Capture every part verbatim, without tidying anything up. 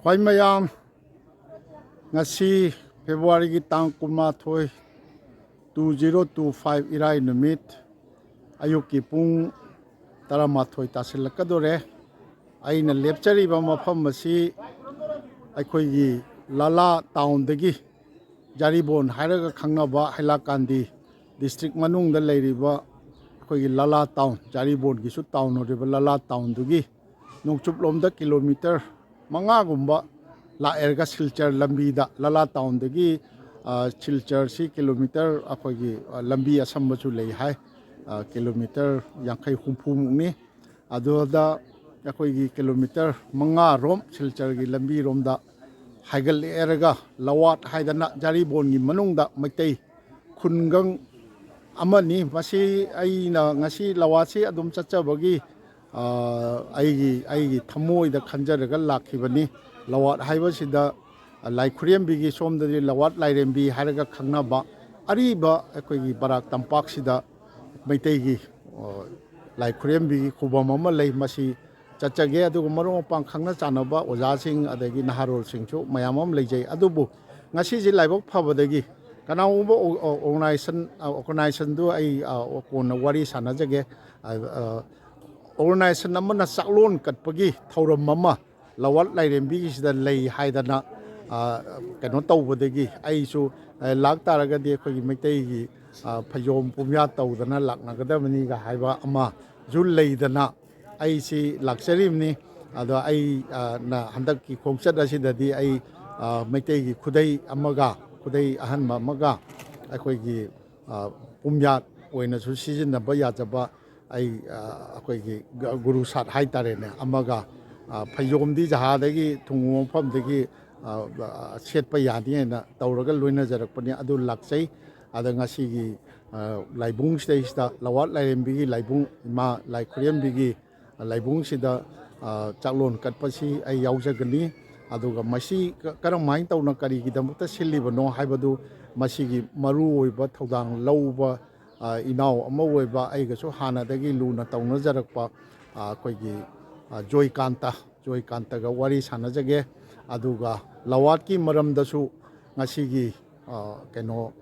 ꯈ꯭ꯋꯥꯏ ꯃꯌꯥꯝ, ꯉꯁꯤ ꯐꯦꯕ꯭ꯔꯨꯋꯥꯔꯤꯒꯤ ꯇꯥꯡ ꯀꯨꯟꯃꯥꯊꯣꯏ, two zero two five, ꯏꯔꯥꯏ ꯅꯨꯃꯤꯠ, ꯑꯌꯨꯛꯀꯤ ꯄꯨꯡ ꯇꯔꯥꯃꯥꯊꯣꯏ ꯇꯥꯁꯤꯜꯂꯛꯀꯗꯣꯔꯦ꯫ ꯑꯩꯅ ꯂꯦꯞꯆꯔꯤꯕ ꯃꯐꯝ ꯑꯁꯤ ꯑꯩꯈꯣꯏꯒꯤ ꯂꯥꯂꯥ ꯇꯥꯎꯟꯗꯒꯤ, ꯖꯥꯔꯤꯕꯣꯟ ꯍꯥꯏꯔꯒ ꯈꯪꯅꯕ ꯍꯩꯂꯥꯀꯥꯟꯗꯤ ꯗꯤꯁꯇ꯭ꯔꯤꯛ ꯃꯅꯨꯡꯗ ꯂꯩꯔꯤꯕ ꯑꯩꯈꯣꯏꯒꯤ ꯂꯥꯂꯥ ꯇꯥꯎꯟ, ꯖꯥꯔꯤꯕꯣꯟꯒꯤꯁꯨ ꯇꯥꯎꯟ ꯑꯣꯏꯔꯤꯕ ꯂꯥꯂꯥ ꯇꯥꯎꯟꯗꯨꯒꯤ ꯅꯣꯡꯆꯨꯞꯂꯣꯝꯗ ꯀꯤꯂꯣꯃꯤꯇꯔ ꯃꯉꯥꯒꯨꯝꯕ ꯂꯥꯛꯑꯦꯔꯒ ꯁꯤꯜꯆꯔ ꯂꯝꯕꯤꯗ, ꯂꯥꯂꯥ ꯇꯥꯎꯟꯗꯒꯤ, ꯑ, ꯁꯤꯜꯆꯔꯁꯤ ꯀꯤꯂꯣꯃꯤꯇꯔ, ꯑꯩꯈꯣꯏꯒꯤ, ꯑ, ꯂꯝꯕꯤ ꯑꯁꯝꯕꯁꯨ ꯂꯩ ꯍꯥꯏ, ꯑ, ꯀꯤꯂꯣꯃꯤꯇꯔ ꯌꯥꯡꯈꯩ ꯍꯨꯝꯐꯨꯃꯨꯛꯅꯤ꯫ ꯑꯗꯨꯗ ꯑꯩꯈꯣꯏꯒꯤ ꯀꯤꯂꯣꯃꯤꯇꯔ ꯃꯉꯥꯔꯣꯝ ꯁꯤꯜꯆꯔꯒꯤ ꯂꯝꯕꯤꯔꯣꯝꯗ ꯍꯥꯏꯒꯠꯂꯛꯑꯦꯔꯒ ꯂꯋꯥꯠ ꯍꯥꯏꯗꯅ ꯖꯥꯔꯤꯕꯣꯟꯒꯤ ꯃꯅꯨꯡꯗ ꯃꯩꯇꯩ ꯈꯨꯟꯒꯪ ꯑꯃꯅꯤ꯫ ꯃꯁꯤ ꯑꯩꯅ ꯉꯁꯤ ꯂꯋꯥꯠꯁꯤ ꯑꯗꯨꯝ ꯆꯠꯆꯕꯒꯤ, ꯑ, ꯑꯩꯒꯤ, ꯑꯩꯒꯤ ꯊꯃꯣꯏꯗ ꯈꯟꯖꯔꯒ ꯂꯥꯛꯈꯤꯕꯅꯤ꯫ ꯂꯋꯥꯠ ꯍꯥꯏꯕꯁꯤꯗ ꯂꯥꯏ ꯈꯨꯔꯦꯝꯕꯤꯒꯤ, ꯁꯣꯝꯗꯗꯤ ꯂꯋꯥꯠ ꯂꯥꯏꯔꯦꯝꯕꯤ ꯍꯥꯏꯔꯒ ꯈꯪꯅꯕ ꯑꯔꯤꯕ ꯑꯩꯈꯣꯏꯒꯤ ꯕꯔꯥꯛ ꯇꯝꯄꯥꯛꯁꯤꯗ ꯃꯩꯇꯩꯒꯤ, ꯑ, ꯂꯥꯏ ꯈꯨꯔꯦꯝꯕꯤꯒꯤ ꯈꯨꯕꯝ ꯑꯃ ꯂꯩ꯫ ꯃꯁꯤ ꯆꯠꯆꯒꯦ꯫ ꯑꯗꯨꯒ ꯃꯔꯨꯞ ꯃꯄꯥꯡ ꯈꯪꯅ ꯆꯥꯟꯅꯕ ꯑꯣꯖꯥꯁꯤꯡ ꯑꯗꯒꯤ ꯅꯍꯥꯔꯣꯜꯁꯤꯡꯁꯨ ꯃꯌꯥꯝ ꯑꯃ ꯂꯩꯖꯩ꯫ ꯑꯗꯨꯕꯨ ꯉꯁꯤꯁꯦ ꯂꯥꯏꯕꯛ ꯐꯕꯗꯒꯤ ꯀꯅꯥꯒꯨꯝꯕ ꯑꯣ-, ꯑꯣ-, ꯑꯣꯔꯒꯅꯥꯏꯖꯦꯁꯟ, ꯑ, ꯑꯣꯔꯒꯅꯥꯏꯖꯦꯁꯟꯗꯨ ꯑꯩ, ꯑ, ꯀꯣꯟꯅ ꯋꯥꯔꯤ ꯁꯥꯟꯅꯖꯒꯦ꯫ ꯑ, ꯑ, ꯑꯣꯔꯒꯅꯥꯏꯖꯦꯁꯟ ꯑꯃꯅ ꯆꯥꯛꯂꯣꯟ ꯀꯠꯄꯒꯤ ꯊꯧꯔꯝ ꯑꯃ ꯂꯋꯥꯠ ꯂꯥꯏꯔꯦꯝꯕꯤꯒꯤꯁꯤꯗ ꯂꯩ ꯍꯥꯏꯗꯅ, ꯑ, ꯀꯩꯅꯣ ꯇꯧꯕꯗꯒꯤ ꯑꯩꯁꯨ, ꯑ, ꯂꯥꯛ ꯇꯥꯔꯒꯗꯤ ꯑꯩꯈꯣꯏꯒꯤ ꯃꯩꯇꯩꯒꯤ, ꯑ, ꯐꯩꯖꯣꯝ ꯄꯨꯝꯌꯥꯠ ꯇꯧꯗꯅ ꯂꯥꯛꯅꯒꯗꯕꯅꯤꯒ ꯍꯥꯏꯕ ꯑꯃꯁꯨ ꯂꯩꯗꯅ ꯑꯩꯁꯤ ꯂꯥꯛꯆꯔꯤꯕꯅꯤ꯫ ꯑꯗꯣ ꯑꯩ, ꯑ, ꯅ ꯍꯟꯗꯛꯀꯤ ꯈꯣꯡꯆꯠ ꯑꯁꯤꯗꯗꯤ ꯑꯩ, ꯑ, ꯃꯩꯇꯩꯒꯤ ꯈꯨꯗꯩ ꯑꯃꯒ, ꯈꯨꯗꯩ ꯑꯍꯟꯕ ꯑꯃꯒ ꯑꯩꯈꯣꯏꯒꯤ, ꯑ, ꯄꯨꯝꯌꯥꯠ ꯑꯣꯏꯅꯁꯨ ꯁꯤꯖꯤꯟꯅꯕ ꯌꯥꯖꯕ ꯑꯩ, ꯑ, ꯑꯩꯈꯣꯏꯒꯤ ꯒ-, ꯒꯨꯔꯨ ꯁꯥꯠ ꯍꯥꯏꯇꯥꯔꯦꯅꯦ, ꯑꯃꯒ, ꯑ, ꯐꯩꯖꯣꯝꯗꯤ ꯖꯍꯥꯗꯒꯤ ꯊꯨꯡꯉꯨ ꯃꯐꯝꯗꯒꯤ, ꯑ, ꯑ, ꯁꯦꯠꯄ ꯌꯥꯅꯤ ꯍꯥꯏꯅ ꯇꯧꯔꯒ ꯂꯣꯏꯅꯖꯔꯛꯄꯅꯤ꯫ ꯑꯗꯨ ꯂꯥꯛꯆꯩ꯫ ꯑꯗ ꯉꯁꯤꯒꯤ, ꯑ, ꯂꯥꯏꯕꯨꯡꯁꯤꯗꯩꯁꯤꯗ ꯂꯋꯥꯠ ꯂꯥꯏꯔꯦꯝꯕꯤꯒꯤ ꯂꯥꯏꯕꯨꯡ, ꯏꯃꯥ ꯂꯥꯏ ꯈꯨꯔꯦꯝꯕꯤꯒꯤ ꯂꯥꯏꯕꯨꯡꯁꯤꯗ, ꯑ, ꯆꯥꯛꯂꯣꯟ ꯀꯠꯄꯁꯤ ꯑꯩ ꯌꯥꯎꯖꯒꯅꯤ꯫ ꯑꯗꯨꯒ ꯃꯁꯤ ꯀ-, ꯀꯔꯝꯍꯥꯏꯅ ꯇꯧꯅ ꯀꯔꯤꯒꯤꯗꯃꯛꯇ ꯁꯤꯜꯂꯤꯕꯅꯣ ꯍꯥꯏꯕꯗꯨ ꯃꯁꯤꯒꯤ ꯃꯔꯨ ꯑꯣꯏꯕ ꯊꯧꯗꯥꯡ ꯂꯧꯕ, ꯑ, ꯏꯅꯥꯎ ꯑꯃ ꯑꯣꯏꯕ ꯑꯩꯒꯁꯨ ꯍꯥꯟꯅꯗꯒꯤ ꯂꯨꯅ ꯇꯧꯅꯖꯔꯛꯄ, ꯑ, ꯑꯩꯈꯣꯏꯒꯤ, ꯑ, ꯖꯣꯏꯀꯥꯟꯇ ꯖꯣꯏꯀꯥꯟꯇꯒ ꯋꯥꯔꯤ ꯁꯥꯟꯅꯖꯒꯦ꯫ ꯑꯗꯨꯒ ꯂꯋꯥꯠꯀꯤ ꯃꯔꯝꯗꯁꯨ ꯉꯁꯤꯒꯤ, ꯑ, ꯀꯩꯅꯣ,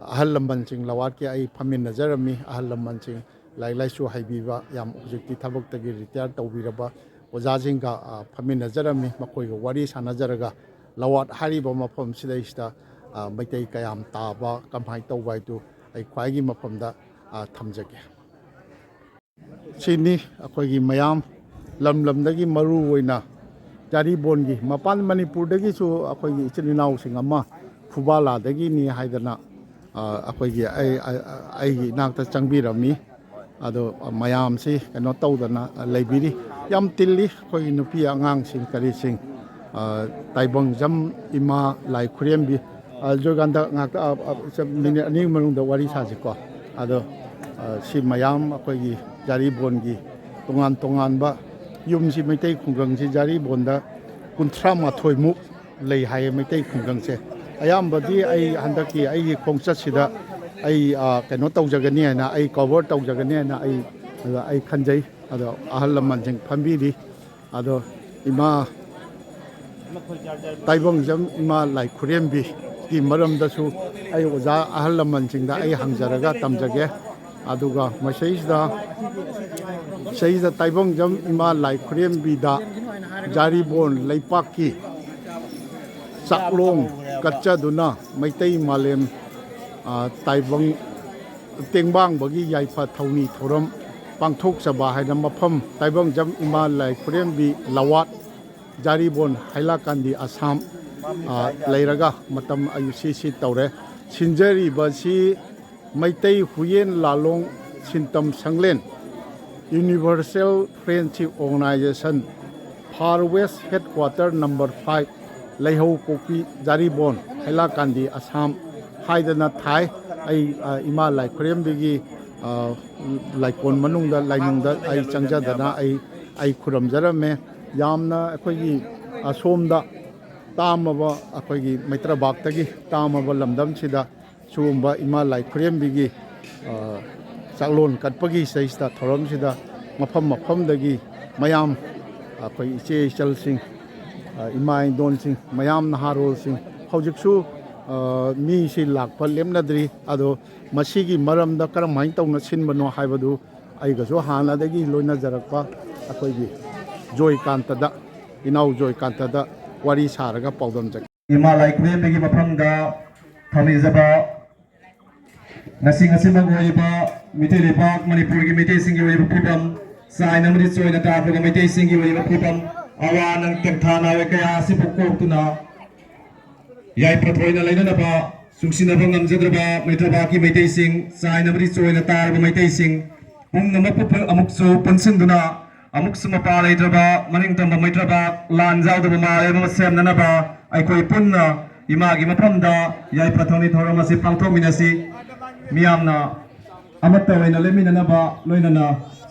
ꯑꯍꯜ ꯂꯃꯟꯁꯤꯡ, ꯂꯋꯥꯠꯀꯤ ꯑꯩ ꯐꯝꯃꯤꯟꯅꯖꯔꯝꯃꯤ꯫ ꯑꯍꯜ ꯂꯃꯟꯁꯤꯡ, ꯂꯥꯏꯔꯤꯛ ꯂꯥꯏꯁꯨ ꯍꯩꯕꯤꯕ, ꯌꯥꯝ ꯍꯧꯖꯤꯛꯇꯤ ꯊꯕꯛꯇꯒꯤ ꯔꯤꯇꯥꯌꯔ ꯇꯧꯕꯤꯔꯕ ꯑꯣꯖꯥꯁꯤꯡꯒ, ꯑ, ꯐꯝꯃꯤꯟꯅꯖꯔꯝꯃꯤ꯫ ꯃꯈꯣꯏꯒ ꯋꯥꯔꯤ ꯁꯥꯟꯅꯖꯔꯒ ꯂꯋꯥꯠ ꯍꯥꯏꯔꯤꯕ ꯃꯐꯝꯁꯤꯗꯩꯁꯤꯗ, ꯑ, ꯃꯩꯇꯩ ꯀꯌꯥꯝ ꯇꯥꯕ, ꯀꯃꯥꯏꯅ ꯇꯧꯕ ꯍꯥꯏꯗꯨ ꯑꯩ ꯈ꯭ꯋꯥꯏꯒꯤ ꯃꯐꯝꯗ, ꯑ, ꯊꯝꯖꯒꯦ꯫ ꯁꯤꯅꯤ ꯑꯩꯈꯣꯏꯒꯤ ꯃꯌꯥꯝ ꯂꯝ ꯂꯝꯗꯒꯤ, ꯃꯔꯨ ꯑꯣꯏꯅ ꯖꯥꯔꯤꯕꯣꯟꯒꯤ, ꯃꯄꯥꯟ ꯃꯅꯤꯄꯨꯔꯗꯒꯤꯁꯨ ꯑꯩꯈꯣꯏꯒꯤ ꯏꯆꯤꯟ ꯏꯅꯥꯎꯁꯤꯡ ꯑꯃ ꯐꯨꯕꯥꯂꯥꯗꯒꯤꯅꯤ ꯍꯥꯏꯗꯅ, ꯑ, ꯑꯩꯈꯣꯏꯒꯤ ꯑꯩ-, ꯑ-, ꯑꯩꯒꯤ ꯏꯅꯥꯛꯇ ꯆꯪꯕꯤꯔꯝꯃꯤ꯫ ꯑꯗꯣ ꯃꯌꯥꯝꯁꯤ ꯀꯩꯅꯣ ꯇꯧꯗꯅ ꯂꯩꯕꯤꯔꯤ꯫ ꯌꯥꯝ ꯇꯤꯜꯂꯤ ꯑꯩꯈꯣꯏꯒꯤ ꯅꯨꯄꯤ ꯑꯉꯥꯡꯁꯤꯡ ꯀꯔꯤꯁꯤꯡ, ꯑ, ꯇꯥꯏꯕꯪꯖꯝ ꯏꯃꯥ ꯂꯥꯏ ꯈꯨꯔꯦꯝꯕꯤ꯫ ꯑ, ꯖꯣꯏꯀꯥꯟꯇ, ꯉꯥꯛꯇ, ꯑ, ꯑ, ꯃꯤꯅꯤꯠ ꯑꯅꯤꯒꯤ ꯃꯅꯨꯡꯗ ꯋꯥꯔꯤ ꯁꯥꯁꯤꯀꯣ꯫ ꯑꯗꯣ, ꯑ, ꯁꯤ ꯃꯌꯥꯝ ꯑꯩꯈꯣꯏꯒꯤ ꯖꯥꯔꯤꯕꯣꯟꯒꯤ ꯇꯣꯉꯥꯟ ꯇꯣꯉꯥꯟꯕ ꯌꯨꯝꯁꯤ, ꯃꯩꯇꯩ ꯈꯨꯡꯒꯪꯁꯤ ꯖꯥꯔꯤꯕꯣꯟꯗ ꯀꯨꯟꯊ꯭ꯔꯥ ꯃꯥꯊꯣꯏꯃꯨꯛ ꯂꯩ ꯍꯥꯏꯌꯦ, ꯃꯩꯇꯩ ꯈꯨꯡꯒꯪꯁꯦ꯫ ꯑꯌꯥꯝꯕꯗꯤ ꯑꯩ ꯍꯟꯗꯛꯀꯤ ꯑꯩꯒꯤ ꯈꯣꯡꯆꯠꯁꯤꯗ ꯑꯩ, ꯑ, ꯀꯩꯅꯣ ꯇꯧꯖꯒꯅꯤ ꯍꯥꯏꯅ, ꯑꯩ ꯀꯣꯚꯔ ꯇꯧꯖꯒꯅꯤ ꯍꯥꯏꯅ ꯑꯩ, ꯑꯩ ꯈꯟꯖꯩ꯫ ꯑꯗꯣ ꯑꯍꯜ ꯂꯃꯟꯁꯤꯡ ꯐꯝꯕꯤꯔꯤ꯫ ꯑꯗꯣ ꯏꯃꯥ ꯇꯥꯏꯕꯪꯖꯝ ꯏꯃꯥ ꯂꯥꯏ ꯈꯨꯔꯦꯝꯕꯤꯒꯤ ꯃꯔꯝꯗꯁꯨ ꯑꯩ ꯑꯣꯖꯥ ꯑꯍꯜ ꯂꯃꯟꯁꯤꯡꯗ ꯑꯩ ꯍꯪꯖꯔꯒ ꯇꯝꯖꯒꯦ꯫ ꯑꯗꯨꯒ ꯃꯁꯤꯗꯩꯁꯤꯗ, ꯁꯤꯗꯩꯁꯤꯗ ꯇꯥꯏꯕꯪꯖꯝ ꯏꯃꯥ ꯂꯥꯏ ꯈꯨꯔꯦꯝꯕꯤꯗ ꯖꯥꯔꯤꯕꯣꯟ ꯂꯩꯄꯥꯛꯀꯤ ꯆꯥꯛꯂꯣꯡ ꯀꯠꯆꯗꯨꯅ ꯃꯩꯇꯩ ꯃꯥꯂꯦꯝ, ꯑ, ꯇꯥꯏꯕꯪ ꯇꯦꯡꯕꯥꯡꯕꯒꯤ ꯌꯥꯏꯐ ꯊꯧꯅꯤ ꯊꯧꯔꯝ ꯄꯥꯡꯊꯣꯛꯆꯕ ꯍꯥꯏꯅ ꯃꯐꯝ ꯇꯥꯏꯕꯪꯖꯝ ꯏꯃꯥ ꯂꯥꯏ ꯈꯨꯔꯦꯝꯕꯤ ꯂꯋꯥꯠ, ꯖꯥꯔꯤꯕꯣꯟ, ꯍꯥꯏꯂꯥꯀꯥꯟꯗꯤ, ꯑꯁꯥꯝ, ꯑ, ꯂꯩꯔꯒ ꯃꯇꯝ ꯑꯌꯨ ꯁꯤ ꯁꯤ ꯇꯧꯔꯦ꯫ ꯁꯤꯟꯖꯔꯤꯕꯁꯤ ꯃꯩꯇꯩ ꯍꯨꯏꯌꯦꯟ ꯂꯥꯂꯣꯡ ꯁꯤꯟꯇꯝ ꯁꯪꯂꯦꯟ, Universal Friendship Organization, Far West Headquarter number five, ꯂꯩꯍꯧꯄꯣꯛꯄꯤ, Jiribam, ꯍꯩꯂꯥꯀꯥꯟꯗꯤ, Assam ꯍꯥꯏꯗꯅ ꯊꯥꯏ꯫ ꯑꯩ, ꯑ, ꯏꯃꯥ ꯂꯥꯏ ꯈꯨꯔꯦꯝꯕꯤꯒꯤ, ꯑ, ꯂꯥꯏꯀꯣꯟ ꯃꯅꯨꯡꯗ, ꯂꯥꯏꯅꯨꯡꯗ ꯑꯩ ꯆꯪꯖꯗꯅ ꯑꯩ, ꯑꯩ ꯈꯨꯔꯨꯝꯖꯔꯝꯃꯦ꯫ ꯌꯥꯝꯅ ꯑꯩꯈꯣꯏꯒꯤ ꯑꯁꯣꯝꯗ ꯇꯥꯝꯃꯕ, ꯑꯩꯈꯣꯏꯒꯤ ꯃꯩꯇ꯭ꯔꯕꯥꯛꯇꯒꯤ ꯇꯥꯝꯃꯕ ꯂꯝꯗꯝꯁꯤꯗ ꯁꯤꯒꯨꯝꯕ ꯏꯃꯥ ꯂꯥꯏ ꯈꯨꯔꯦꯝꯕꯤꯒꯤ, ꯑ, ꯆꯥꯛꯂꯣꯟ ꯀꯠꯄꯒꯤ ꯁꯤꯗꯩꯁꯤꯗ ꯊꯧꯔꯝꯁꯤꯗ ꯃꯐꯝ ꯃꯐꯝꯗꯒꯤ ꯃꯌꯥꯝ ꯑꯩꯈꯣꯏ ꯏꯆꯦ ꯏꯆꯜꯁꯤꯡ, ꯑ, ꯏꯃꯥ ꯏꯟꯗꯣꯟꯁꯤꯡ, ꯃꯌꯥꯝ ꯅꯍꯥꯔꯣꯜꯁꯤꯡ, ꯍꯧꯖꯤꯛꯁꯨ, ꯑ, ꯃꯤꯁꯤ ꯂꯥꯛꯄ ꯂꯦꯞꯅꯗ꯭ꯔꯤ꯫ ꯑꯗꯣ ꯃꯁꯤꯒꯤ ꯃꯔꯝꯗ ꯀꯔꯝꯍꯥꯏꯅ ꯇꯧꯅ ꯁꯤꯟꯕꯅꯣ ꯍꯥꯏꯕꯗꯨ ꯑꯩꯒꯁꯨ ꯍꯥꯟꯅꯗꯒꯤ ꯂꯣꯏꯅꯖꯔꯛꯄ ꯑꯩꯈꯣꯏꯒꯤ ꯖꯣꯏꯀꯥꯟꯇꯗ, ꯏꯅꯥꯎ ꯖꯣꯏꯀꯥꯟꯇꯗ ꯋꯥꯔꯤ ꯁꯥꯔꯒ ꯄꯥꯎꯗꯝꯖꯒꯦ꯫ ꯏꯃꯥ ꯂꯥꯏ ꯈꯨꯔꯦꯝꯕꯤꯒꯤ ꯃꯐꯝꯗ ꯊꯧꯅꯤꯖꯕ ꯉꯁꯤ ꯉꯁꯤꯃꯛ ꯑꯣꯏꯔꯤꯕ ꯃꯤꯇꯩ ꯂꯩꯕꯥꯛ ꯃꯅꯤꯄꯨꯔꯒꯤ ꯃꯩꯇꯩꯁꯤꯡꯒꯤ ꯑꯣꯏꯕ ꯐꯤꯕꯝ, ꯆꯥꯏꯅ ꯑꯃꯗꯤ ꯆꯣꯏꯅ ꯇꯥꯈ꯭ꯔꯕ ꯃꯩꯇꯩꯁꯤꯡꯒꯤ ꯑꯣꯏꯕ ꯐꯤꯕꯝ, ꯑꯋꯥ ꯑꯅꯪ ꯇꯦꯡꯊꯥ ꯅꯥꯋꯦ ꯀꯌꯥ ꯑꯁꯤꯕꯨ ꯀꯣꯛꯇꯨꯅ, ꯌꯥꯏꯐ ꯊꯣꯏꯅ ꯂꯩꯅꯅꯕ, ꯆꯨꯡꯁꯤꯟꯅꯕ ꯉꯝꯖꯗ꯭ꯔꯕ ꯃꯩꯇ꯭ꯔꯕꯥꯛꯀꯤ ꯃꯩꯇꯩꯁꯤꯡ, ꯆꯥꯏꯅ ꯑꯃꯗꯤ ꯆꯣꯏꯅ ꯇꯥꯔꯕ ꯃꯩꯇꯩꯁꯤꯡ ꯄꯨꯝꯅꯃꯛꯄꯨ ꯄꯨ-, ꯑꯃꯨꯛꯁꯨ ꯄꯨꯟꯁꯤꯟꯗꯨꯅ, ꯑꯃꯨꯛꯁꯨ ꯃꯄꯥ ꯂꯩꯇ꯭ꯔꯕ ꯃꯅꯤꯡꯇꯝꯕ ꯃꯩꯇ꯭ꯔꯕꯥꯛ ꯂꯥꯟ ꯌꯥꯎꯗꯕ ꯃꯥꯂꯦꯝ ꯑꯃ ꯁꯦꯝꯅꯅꯕ ꯑꯩꯈꯣꯏ ꯄꯨꯟꯅ ꯏꯃꯥꯒꯤ ꯃꯐꯝꯗ ꯌꯥꯏꯐ ꯊꯧꯅꯤ ꯊꯧꯔꯝ ꯑꯁꯤ ꯄꯥꯡꯊꯣꯛꯃꯤꯟꯅꯁꯤ꯫ ꯃꯤꯌꯥꯝꯅ ꯑꯃꯠꯇ ꯑꯣꯏꯅ ꯂꯦꯞꯃꯤꯟꯅꯅꯕ ꯂꯣꯏꯅꯅ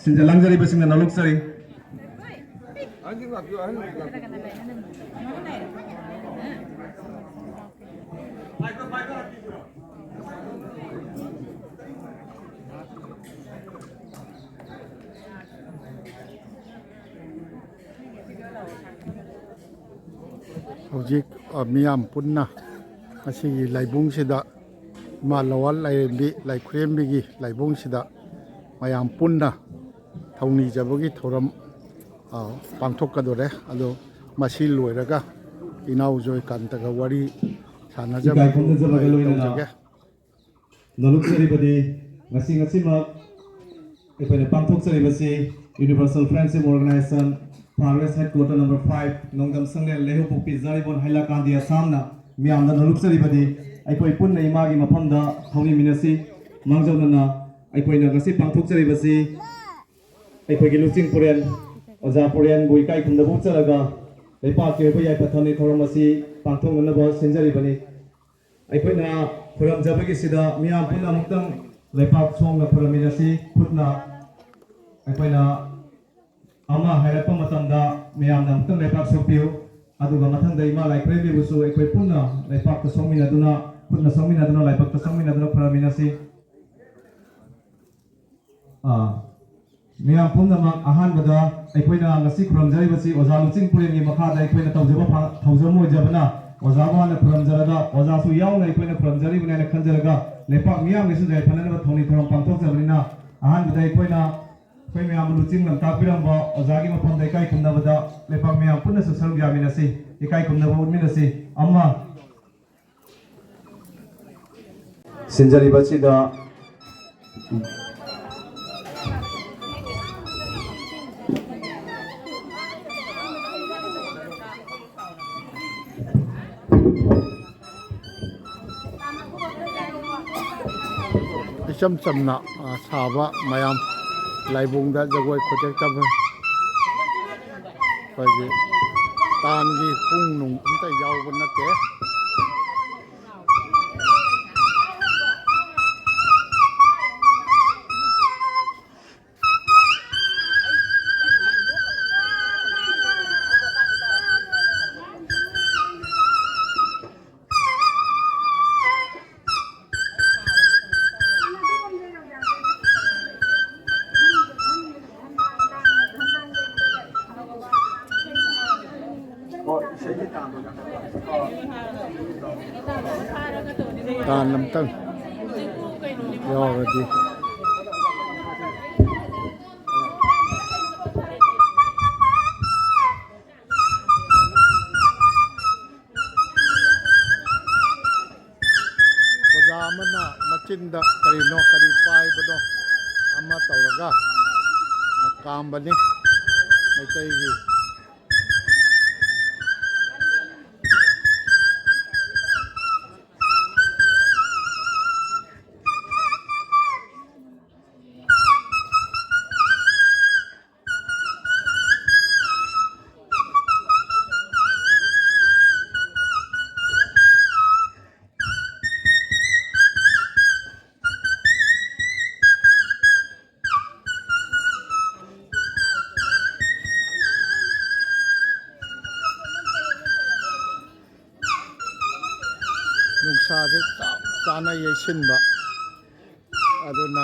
ꯁꯤꯟꯖ ꯂꯥꯡꯖꯔꯤꯕꯁꯤꯡꯅ ꯅꯣꯂꯨꯛꯆꯔꯤ꯫ ꯍꯧꯖꯤꯛ, ꯑ, ꯃꯤꯌꯥꯝ ꯄꯨꯟꯅ ꯉꯁꯤꯒꯤ ꯂꯥꯏꯕꯨꯡꯁꯤꯗ, ꯏꯃꯥ ꯂꯋꯥꯜ ꯂꯥꯏꯔꯦꯝꯕꯤ ꯂꯥꯏꯈꯨꯔꯦꯝꯕꯤꯒꯤ ꯂꯥꯏꯕꯨꯡꯁꯤꯗ ꯃꯌꯥꯝ ꯄꯨꯟꯅ ꯊꯧꯅꯤꯖꯕꯒꯤ ꯊꯧꯔꯝ, ꯑ, ꯄꯥꯡꯊꯣꯛꯀꯗꯣꯔꯦ꯫ ꯑꯗꯣ ꯃꯁꯤ ꯂꯣꯏꯔꯒ ꯏꯅꯥꯎ ꯖꯣꯏꯀꯥꯟꯇꯒ ꯋꯥꯔꯤ ꯁꯥꯟꯅꯖꯕꯗꯨ ꯏꯀꯥꯏ ꯈꯨꯝꯅꯖꯕꯒ ꯑꯩ ꯂꯣꯏꯅꯅ ꯇꯧꯖꯒꯦ꯫ ꯅꯣꯂꯨꯛꯆꯔꯤꯕꯗꯤ ꯉꯁꯤ ꯉꯁꯤꯃꯛ ꯑꯩꯈꯣꯏꯅ ꯄꯥꯡꯊꯣꯛꯆꯔꯤꯕꯁꯤ Universal Friendship Organization, Far West Headquarter number five, ꯅꯣꯡꯗꯝ ꯁꯪꯂꯦꯟ, ꯂꯩꯍꯧꯄꯣꯛꯄꯤ Jiribam, ꯍꯥꯏꯂꯥꯀꯥꯟꯗꯤ, ꯑꯁꯥꯝꯅ ꯃꯤꯌꯥꯝꯗ ꯅꯣꯂꯨꯛꯆꯔꯤꯕꯗꯤ ꯑꯩꯈꯣꯏ ꯄꯨꯟꯅ ꯏꯃꯥꯒꯤ ꯃꯐꯝꯗ ꯊꯧꯅꯤꯃꯤꯟꯅꯁꯤ꯫ ꯃꯥꯡꯖꯧꯅꯅ ꯑꯩꯈꯣꯏꯅ ꯉꯁꯤ ꯄꯥꯡꯊꯣꯛꯆꯔꯤꯕꯁꯤ ꯑꯩꯈꯣꯏꯒꯤ ꯂꯨꯆꯤꯡ ꯄꯨꯔꯦꯜ, ꯑꯣꯖꯥ ꯄꯨꯔꯦꯜꯕꯨ ꯏꯀꯥꯏ ꯈꯨꯝꯅꯕ ꯎꯠꯆꯔꯒ ꯂꯩꯄꯥꯛꯀꯤ ꯑꯣꯏꯕ ꯌꯥꯏꯐ ꯊꯧꯅꯤ ꯊꯧꯔꯝ ꯑꯁꯤ ꯄꯥꯡꯊꯣꯛꯅꯅꯕ ꯁꯤꯟꯖꯔꯤꯕꯅꯤ꯫ ꯑꯩꯈꯣꯏꯅ ꯈꯨꯔꯨꯝꯖꯕꯒꯤꯁꯤꯗ ꯃꯤꯌꯥꯝ ꯄꯨꯝꯅꯃꯛꯇꯪ ꯂꯩꯄꯥꯛ ꯁꯣꯛꯅ ꯈꯨꯔꯨꯝꯃꯤꯟꯅꯁꯤ꯫ ꯈꯨꯠꯅ ꯑꯩꯈꯣꯏꯅ ꯑꯃ ꯍꯥꯏꯔꯛꯄ ꯃꯇꯝꯗ ꯃꯤꯌꯥꯝꯅ ꯑꯃꯨꯛꯇꯪ ꯂꯩꯄꯥꯛ ꯁꯣꯛꯄꯤꯌꯨ꯫ ꯑꯗꯨꯒ ꯃꯊꯪꯗ ꯏꯃꯥ ꯂꯥꯏ ꯈꯨꯔꯦꯝꯕꯤꯕꯨꯁꯨ ꯑꯩꯈꯣꯏ ꯄꯨꯟꯅ ꯂꯩꯄꯥꯛꯇ ꯁꯣꯛꯃꯤꯟꯅꯗꯨꯅ, ꯈꯨꯠꯅ ꯁꯣꯛꯃꯤꯟꯅꯗꯨꯅ, ꯂꯥꯏꯕꯛꯇ ꯁꯣꯛꯃꯤꯟꯅꯗꯨꯅ ꯈꯨꯔꯨꯝꯃꯤꯟꯅꯁꯤ꯫ ꯑꯥ, ꯃꯤꯌꯥꯝ ꯄꯨꯝꯅꯃꯛ, ꯑꯍꯥꯟꯕꯗ ꯑꯩꯈꯣꯏꯅ ꯉꯁꯤ ꯈꯨꯔꯨꯝꯖꯔꯤꯕꯁꯤ ꯑꯣꯖꯥ ꯂꯨꯆꯤꯡ ꯄꯨꯔꯦꯟꯒꯤ ꯃꯈꯥꯗ ꯑꯩꯈꯣꯏꯅ ꯇꯧꯖꯕ ꯐ-, ꯊꯧꯖꯝ ꯑꯣꯏꯖꯕꯅ, ꯑꯣꯖꯥꯕꯨ ꯍꯥꯟꯅ ꯈꯨꯔꯨꯝꯖꯔꯒ, ꯑꯣꯖꯥꯁꯨ ꯌꯥꯎꯅ ꯑꯩꯈꯣꯏꯅ ꯈꯨꯔꯨꯝꯖꯔꯤꯕꯅꯤ ꯍꯥꯏꯅ ꯈꯟꯖꯔꯒ, ꯂꯩꯄꯥꯛ ꯃꯤꯌꯥꯝꯒꯤꯁꯨ ꯌꯥꯏꯐꯅꯅꯕ ꯊꯧꯅꯤ ꯊꯧꯔꯝ ꯄꯥꯡꯊꯣꯛꯆꯕꯅꯤꯅ, ꯑꯍꯥꯟꯕꯗ ꯑꯩꯈꯣꯏꯅ ꯑꯩꯈꯣꯏ ꯃꯌꯥꯝꯕꯨ ꯂꯨꯆꯤꯡ ꯂꯝꯇꯥꯛꯄꯤꯔꯝꯕ ꯑꯣꯖꯥꯒꯤ ꯃꯐꯝꯗ ꯏꯀꯥꯏ ꯈꯨꯝꯅꯕꯗ ꯂꯩꯄꯥꯛ ꯃꯤꯌꯥꯝ ꯄꯨꯟꯅꯁꯨ ꯁꯔꯨꯛ ꯌꯥꯃꯤꯟꯅꯁꯤ, ꯏꯀꯥꯏ ꯈꯨꯝꯅꯕ ꯎꯠꯃꯤꯟꯅꯁꯤ꯫ ꯑꯃ, ꯁꯤꯟꯖꯔꯤꯕꯁꯤꯗ ꯏꯆꯝ ꯆꯝꯅ, ꯑ, ꯁꯥꯕ ꯃꯌꯥꯝ ꯂꯥꯏꯕꯨꯡꯗ ꯖꯒꯣꯏ ꯈꯨꯗꯦꯛꯇꯕ ꯑꯩꯈꯣꯏꯒꯤ ꯇꯥꯟꯒꯤ ꯄꯨꯡ ꯅꯨꯡ ꯑꯝꯇ ꯌꯥꯎꯕ ꯅꯠꯇꯦ꯫ ꯇꯥꯟ ꯑꯝꯇꯪ ꯌꯥꯎꯔꯗꯤ꯫ ꯑꯣꯖꯥ ꯑꯃꯅ ꯃꯆꯤꯟꯗ ꯀꯔꯤꯅꯣ, ꯀꯔꯤ ꯄꯥꯏꯕꯅꯣ ꯑꯃ ꯇꯧꯔꯒ ꯀꯥꯝꯕꯅꯤ ꯃꯩꯇꯩꯒꯤ꯫ ꯅꯨꯡꯁꯥꯁꯦ ꯆꯞ ꯆꯥꯅ ꯌꯩꯁꯤꯟꯕ꯫ ꯑꯗꯨꯅ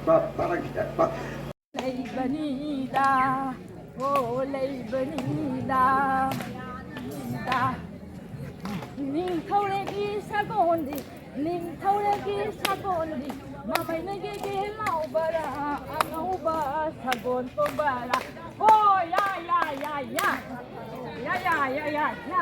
ꯂꯩꯕꯅꯤꯗ, ꯑꯣ ꯂꯩꯕꯅꯤꯗ, ꯗ꯫ ꯅꯤꯡꯊꯧꯔꯦꯜꯒꯤ ꯁꯒꯣꯜꯗꯤ, ꯅꯤꯡꯊꯧꯔꯦꯜꯒꯤ ꯁꯒꯣꯜꯗꯤ, ꯃꯃꯩꯅ ꯒꯦꯒꯦ ꯂꯥꯎꯕꯔꯥ, ꯑꯉꯧꯕ ꯁꯒꯣꯜ ꯇꯣꯡꯕꯔꯥ? ꯑꯣ ꯌꯥ ꯌꯥ ꯌꯥ ꯌꯥ ꯌꯥ ꯌꯥ ꯌꯥ ꯌꯥ ꯌꯥ꯫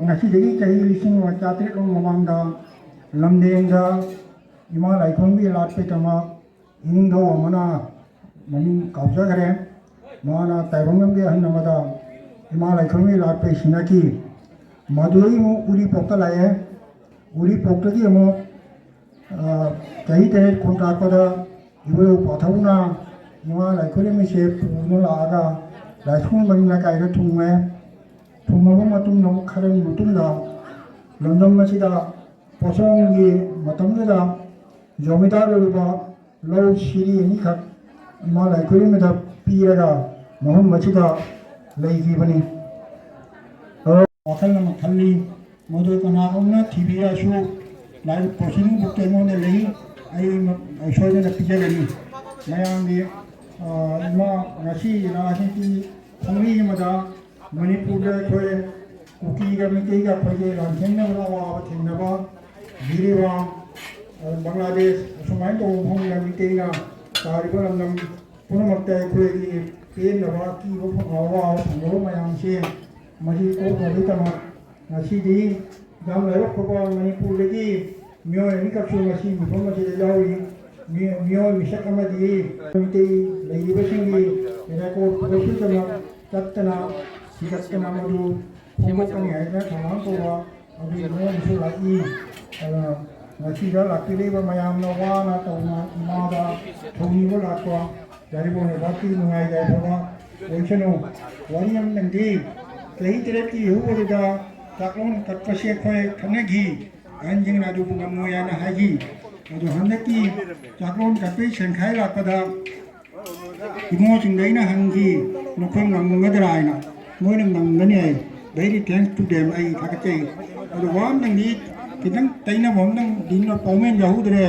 ꯉꯁꯤꯗꯒꯤ ꯆꯍꯤ ꯂꯤꯁꯤꯡ ꯑꯃ ꯆꯥꯇ꯭ꯔꯦꯠ ꯂꯣꯝ ꯃꯃꯥꯡꯗ ꯂꯝꯗꯦꯡꯗ ꯏꯃꯥ ꯂꯥꯏꯈꯨꯔꯝꯕꯤ ꯂꯥꯠꯄꯒꯤꯗꯃꯛ ꯏꯅꯤꯡꯊꯧ ꯑꯃꯅ, ꯃꯃꯤꯡ ꯀꯥꯎꯖꯈ꯭ꯔꯦ, ꯃꯥꯅ ꯇꯥꯏꯕꯪ ꯂꯝꯒꯤ ꯑꯍꯜ ꯑꯃꯗ ꯏꯃꯥ ꯂꯥꯏꯈꯨꯔꯝꯕꯤ ꯂꯥꯠꯄꯒꯤ ꯁꯤꯟꯅꯈꯤ꯫ ꯃꯗꯨꯗꯒꯤ ꯑꯃꯨꯛ ꯎꯔꯤꯄꯣꯛꯇ ꯂꯥꯛꯑꯦ꯫ ꯎꯔꯤꯄꯣꯛꯇꯒꯤ ꯑꯃꯨꯛ, ꯑ, ꯆꯍꯤ ꯇꯔꯦꯠ ꯈꯣꯡꯀꯥꯞꯄꯗ ꯏꯕꯣꯌꯥꯏ ꯄꯥꯊꯧꯅ ꯏꯃꯥ ꯂꯥꯏꯈꯨꯔꯝꯕꯤꯁꯦ ꯄꯨꯗꯨꯅ ꯂꯥꯛꯑꯒ ꯂꯥꯏꯁ꯭ꯔꯝ ꯃꯅꯤꯡ ꯂꯩꯀꯥꯏꯗ ꯊꯨꯡꯉꯦ꯫ ꯃꯇꯨꯡꯗ, ꯈꯔꯒꯤ ꯃꯇꯨꯡꯗ ꯂꯝꯗꯝ ꯑꯁꯤꯗ ꯄꯣꯠꯁꯪꯒꯤ ꯃꯇꯝꯗꯨꯗ ꯖꯣꯃꯤꯗꯥꯔ ꯑꯣꯏꯔꯤꯕ ꯂꯧ ꯁꯤꯔꯤ ꯑꯅꯤꯈꯛ ꯏꯃꯥ ꯂꯥꯏ ꯈꯨꯔꯨꯝꯕꯗ ꯄꯤꯔꯒ ꯃꯐꯝ ꯑꯁꯤꯗ ꯂꯩꯈꯤꯕꯅꯤ꯫ ꯋꯥꯈꯜ ꯑꯃ ꯈꯜꯂꯤ, ꯃꯗꯨ ꯀꯅꯥꯒꯨꯝꯕꯅ ꯊꯤꯕꯤꯔꯁꯨ ꯂꯥꯏꯔꯤꯛ ꯄꯣꯠꯁꯤꯡꯕꯨꯛꯇ ꯑꯩꯉꯣꯟꯗ ꯂꯩ, ꯑꯩ ꯃ-, ꯑꯩ ꯁꯣꯏꯗꯅ ꯄꯤꯖꯒꯅꯤ꯫ ꯃꯌꯥꯝꯒꯤ, ꯑ, ꯏꯃꯥ, ꯉꯁꯤ ꯔꯥꯖꯅꯤꯇꯤ ꯈꯣꯡꯂꯩ ꯑꯃꯗ ꯃꯅꯤꯄꯨꯔꯗ ꯑꯩꯈꯣꯏ ꯀꯨꯀꯤꯒ ꯃꯩꯇꯩꯒ ꯑꯩꯈꯣꯏꯒꯤ ꯂꯥꯟꯊꯦꯡꯅꯕꯗ ꯑꯋꯥꯕ ꯊꯦꯡꯅꯕ, ꯖꯤꯔꯤꯕꯥꯝ, ꯑ, ꯕꯪꯒ꯭ꯂꯥꯗꯦꯁ, ꯑꯁꯨꯃꯥꯏꯅ ꯇꯧꯕ ꯃꯐꯝꯗ ꯃꯩꯇꯩꯅ ꯇꯥꯔꯤꯕ ꯂꯝꯗꯝ ꯄꯨꯝꯅꯃꯛꯇ ꯑꯩꯈꯣꯏꯒꯤ ꯄꯦꯟꯗꯕ, ꯑꯀꯤꯕ ꯐꯪꯕ, ꯑꯋꯥꯕ ꯐꯪꯂꯕ ꯃꯌꯥꯝꯁꯦ ꯃꯁꯤ ꯀꯣꯛꯅꯕꯒꯤꯗꯃꯛ ꯉꯁꯤꯗꯤ ꯌꯥꯝ ꯂꯥꯏꯕꯛ ꯐꯕ ꯃꯅꯤꯄꯨꯔꯗꯒꯤ ꯃꯤꯑꯣꯏ ꯑꯅꯤꯈꯛꯁꯨ ꯉꯁꯤ ꯃꯐꯝ ꯑꯁꯤꯗ ꯌꯥꯎꯔꯤ꯫ ꯃꯤ-, ꯃꯤꯑꯣꯏ ꯃꯤꯁꯛ ꯑꯃꯗꯤ ꯃꯩꯇꯩ ꯂꯩꯔꯤꯕꯁꯤꯡꯒꯤ ꯔꯦꯀꯣꯔꯠ ꯄꯨꯔꯛꯄꯒꯤꯗꯃꯛ ꯆꯠꯇꯅ ꯊꯤꯒꯠꯇꯅ ꯃꯗꯨ ꯐꯣꯡꯗꯣꯛꯀꯅꯤ ꯍꯥꯏꯗꯅ ꯊꯧꯔꯥꯡ ꯇꯧꯕ ꯑꯗꯨꯒꯤ ꯃꯑꯣꯡꯁꯨ ꯂꯥꯛꯏ꯫ ꯑꯗꯨꯅ ꯉꯁꯤꯗ ꯂꯥꯛꯄꯤꯔꯤꯕ ꯃꯌꯥꯝꯅ ꯋꯥꯅ ꯇꯧꯅ ꯏꯃꯥꯗ ꯊꯧꯅꯤꯕ ꯂꯥꯛꯄ ꯌꯥꯔꯤꯕ ꯂꯩꯕꯥꯛꯀꯤ ꯅꯨꯡꯉꯥꯏ ꯌꯥꯏꯐꯕ ꯑꯣꯏꯁꯅꯨ꯫ ꯋꯥꯔꯤ ꯑꯃꯅꯗꯤ ꯆꯍꯤ ꯇꯔꯦꯠꯀꯤ ꯍꯧꯕꯗꯨꯗ ꯆꯥꯛꯂꯣꯟ ꯀꯠꯄꯁꯦ ꯑꯩꯈꯣꯏ ꯈꯟꯅꯈꯤ꯫ ꯑꯍꯟꯁꯤꯡꯅ ꯑꯗꯨꯕꯨ ꯉꯝꯃꯣꯏ ꯍꯥꯏꯅ ꯍꯥꯏꯈꯤ꯫ ꯑꯗꯨ ꯍꯟꯗꯛꯀꯤ ꯆꯥꯛꯂꯣꯟ ꯀꯠꯄꯒꯤ ꯁꯦꯟꯈꯥꯏ ꯂꯥꯛꯄꯗ ꯏꯃꯣꯁꯤꯡꯗ ꯑꯩꯅ ꯍꯪꯈꯤ, "ꯅꯈꯣꯏ ꯉꯝꯒꯗ꯭ꯔꯥ?" ꯍꯥꯏꯅ꯫ ꯃꯣꯏꯅ ꯉꯝꯒꯅꯤ ꯍꯥꯏ, "Very thanks to them", ꯑꯩ ꯊꯥꯒꯠꯆꯩ꯫ ꯑꯗꯣ ꯋꯥ ꯑꯝꯇꯪꯗꯤ ꯈꯤꯇꯪ ꯇꯩꯅꯕ ꯑꯝꯇꯪ ꯗꯤꯟꯅ ꯄꯥꯎꯃꯦꯟ ꯌꯥꯎꯍꯧꯗ꯭ꯔꯦ꯫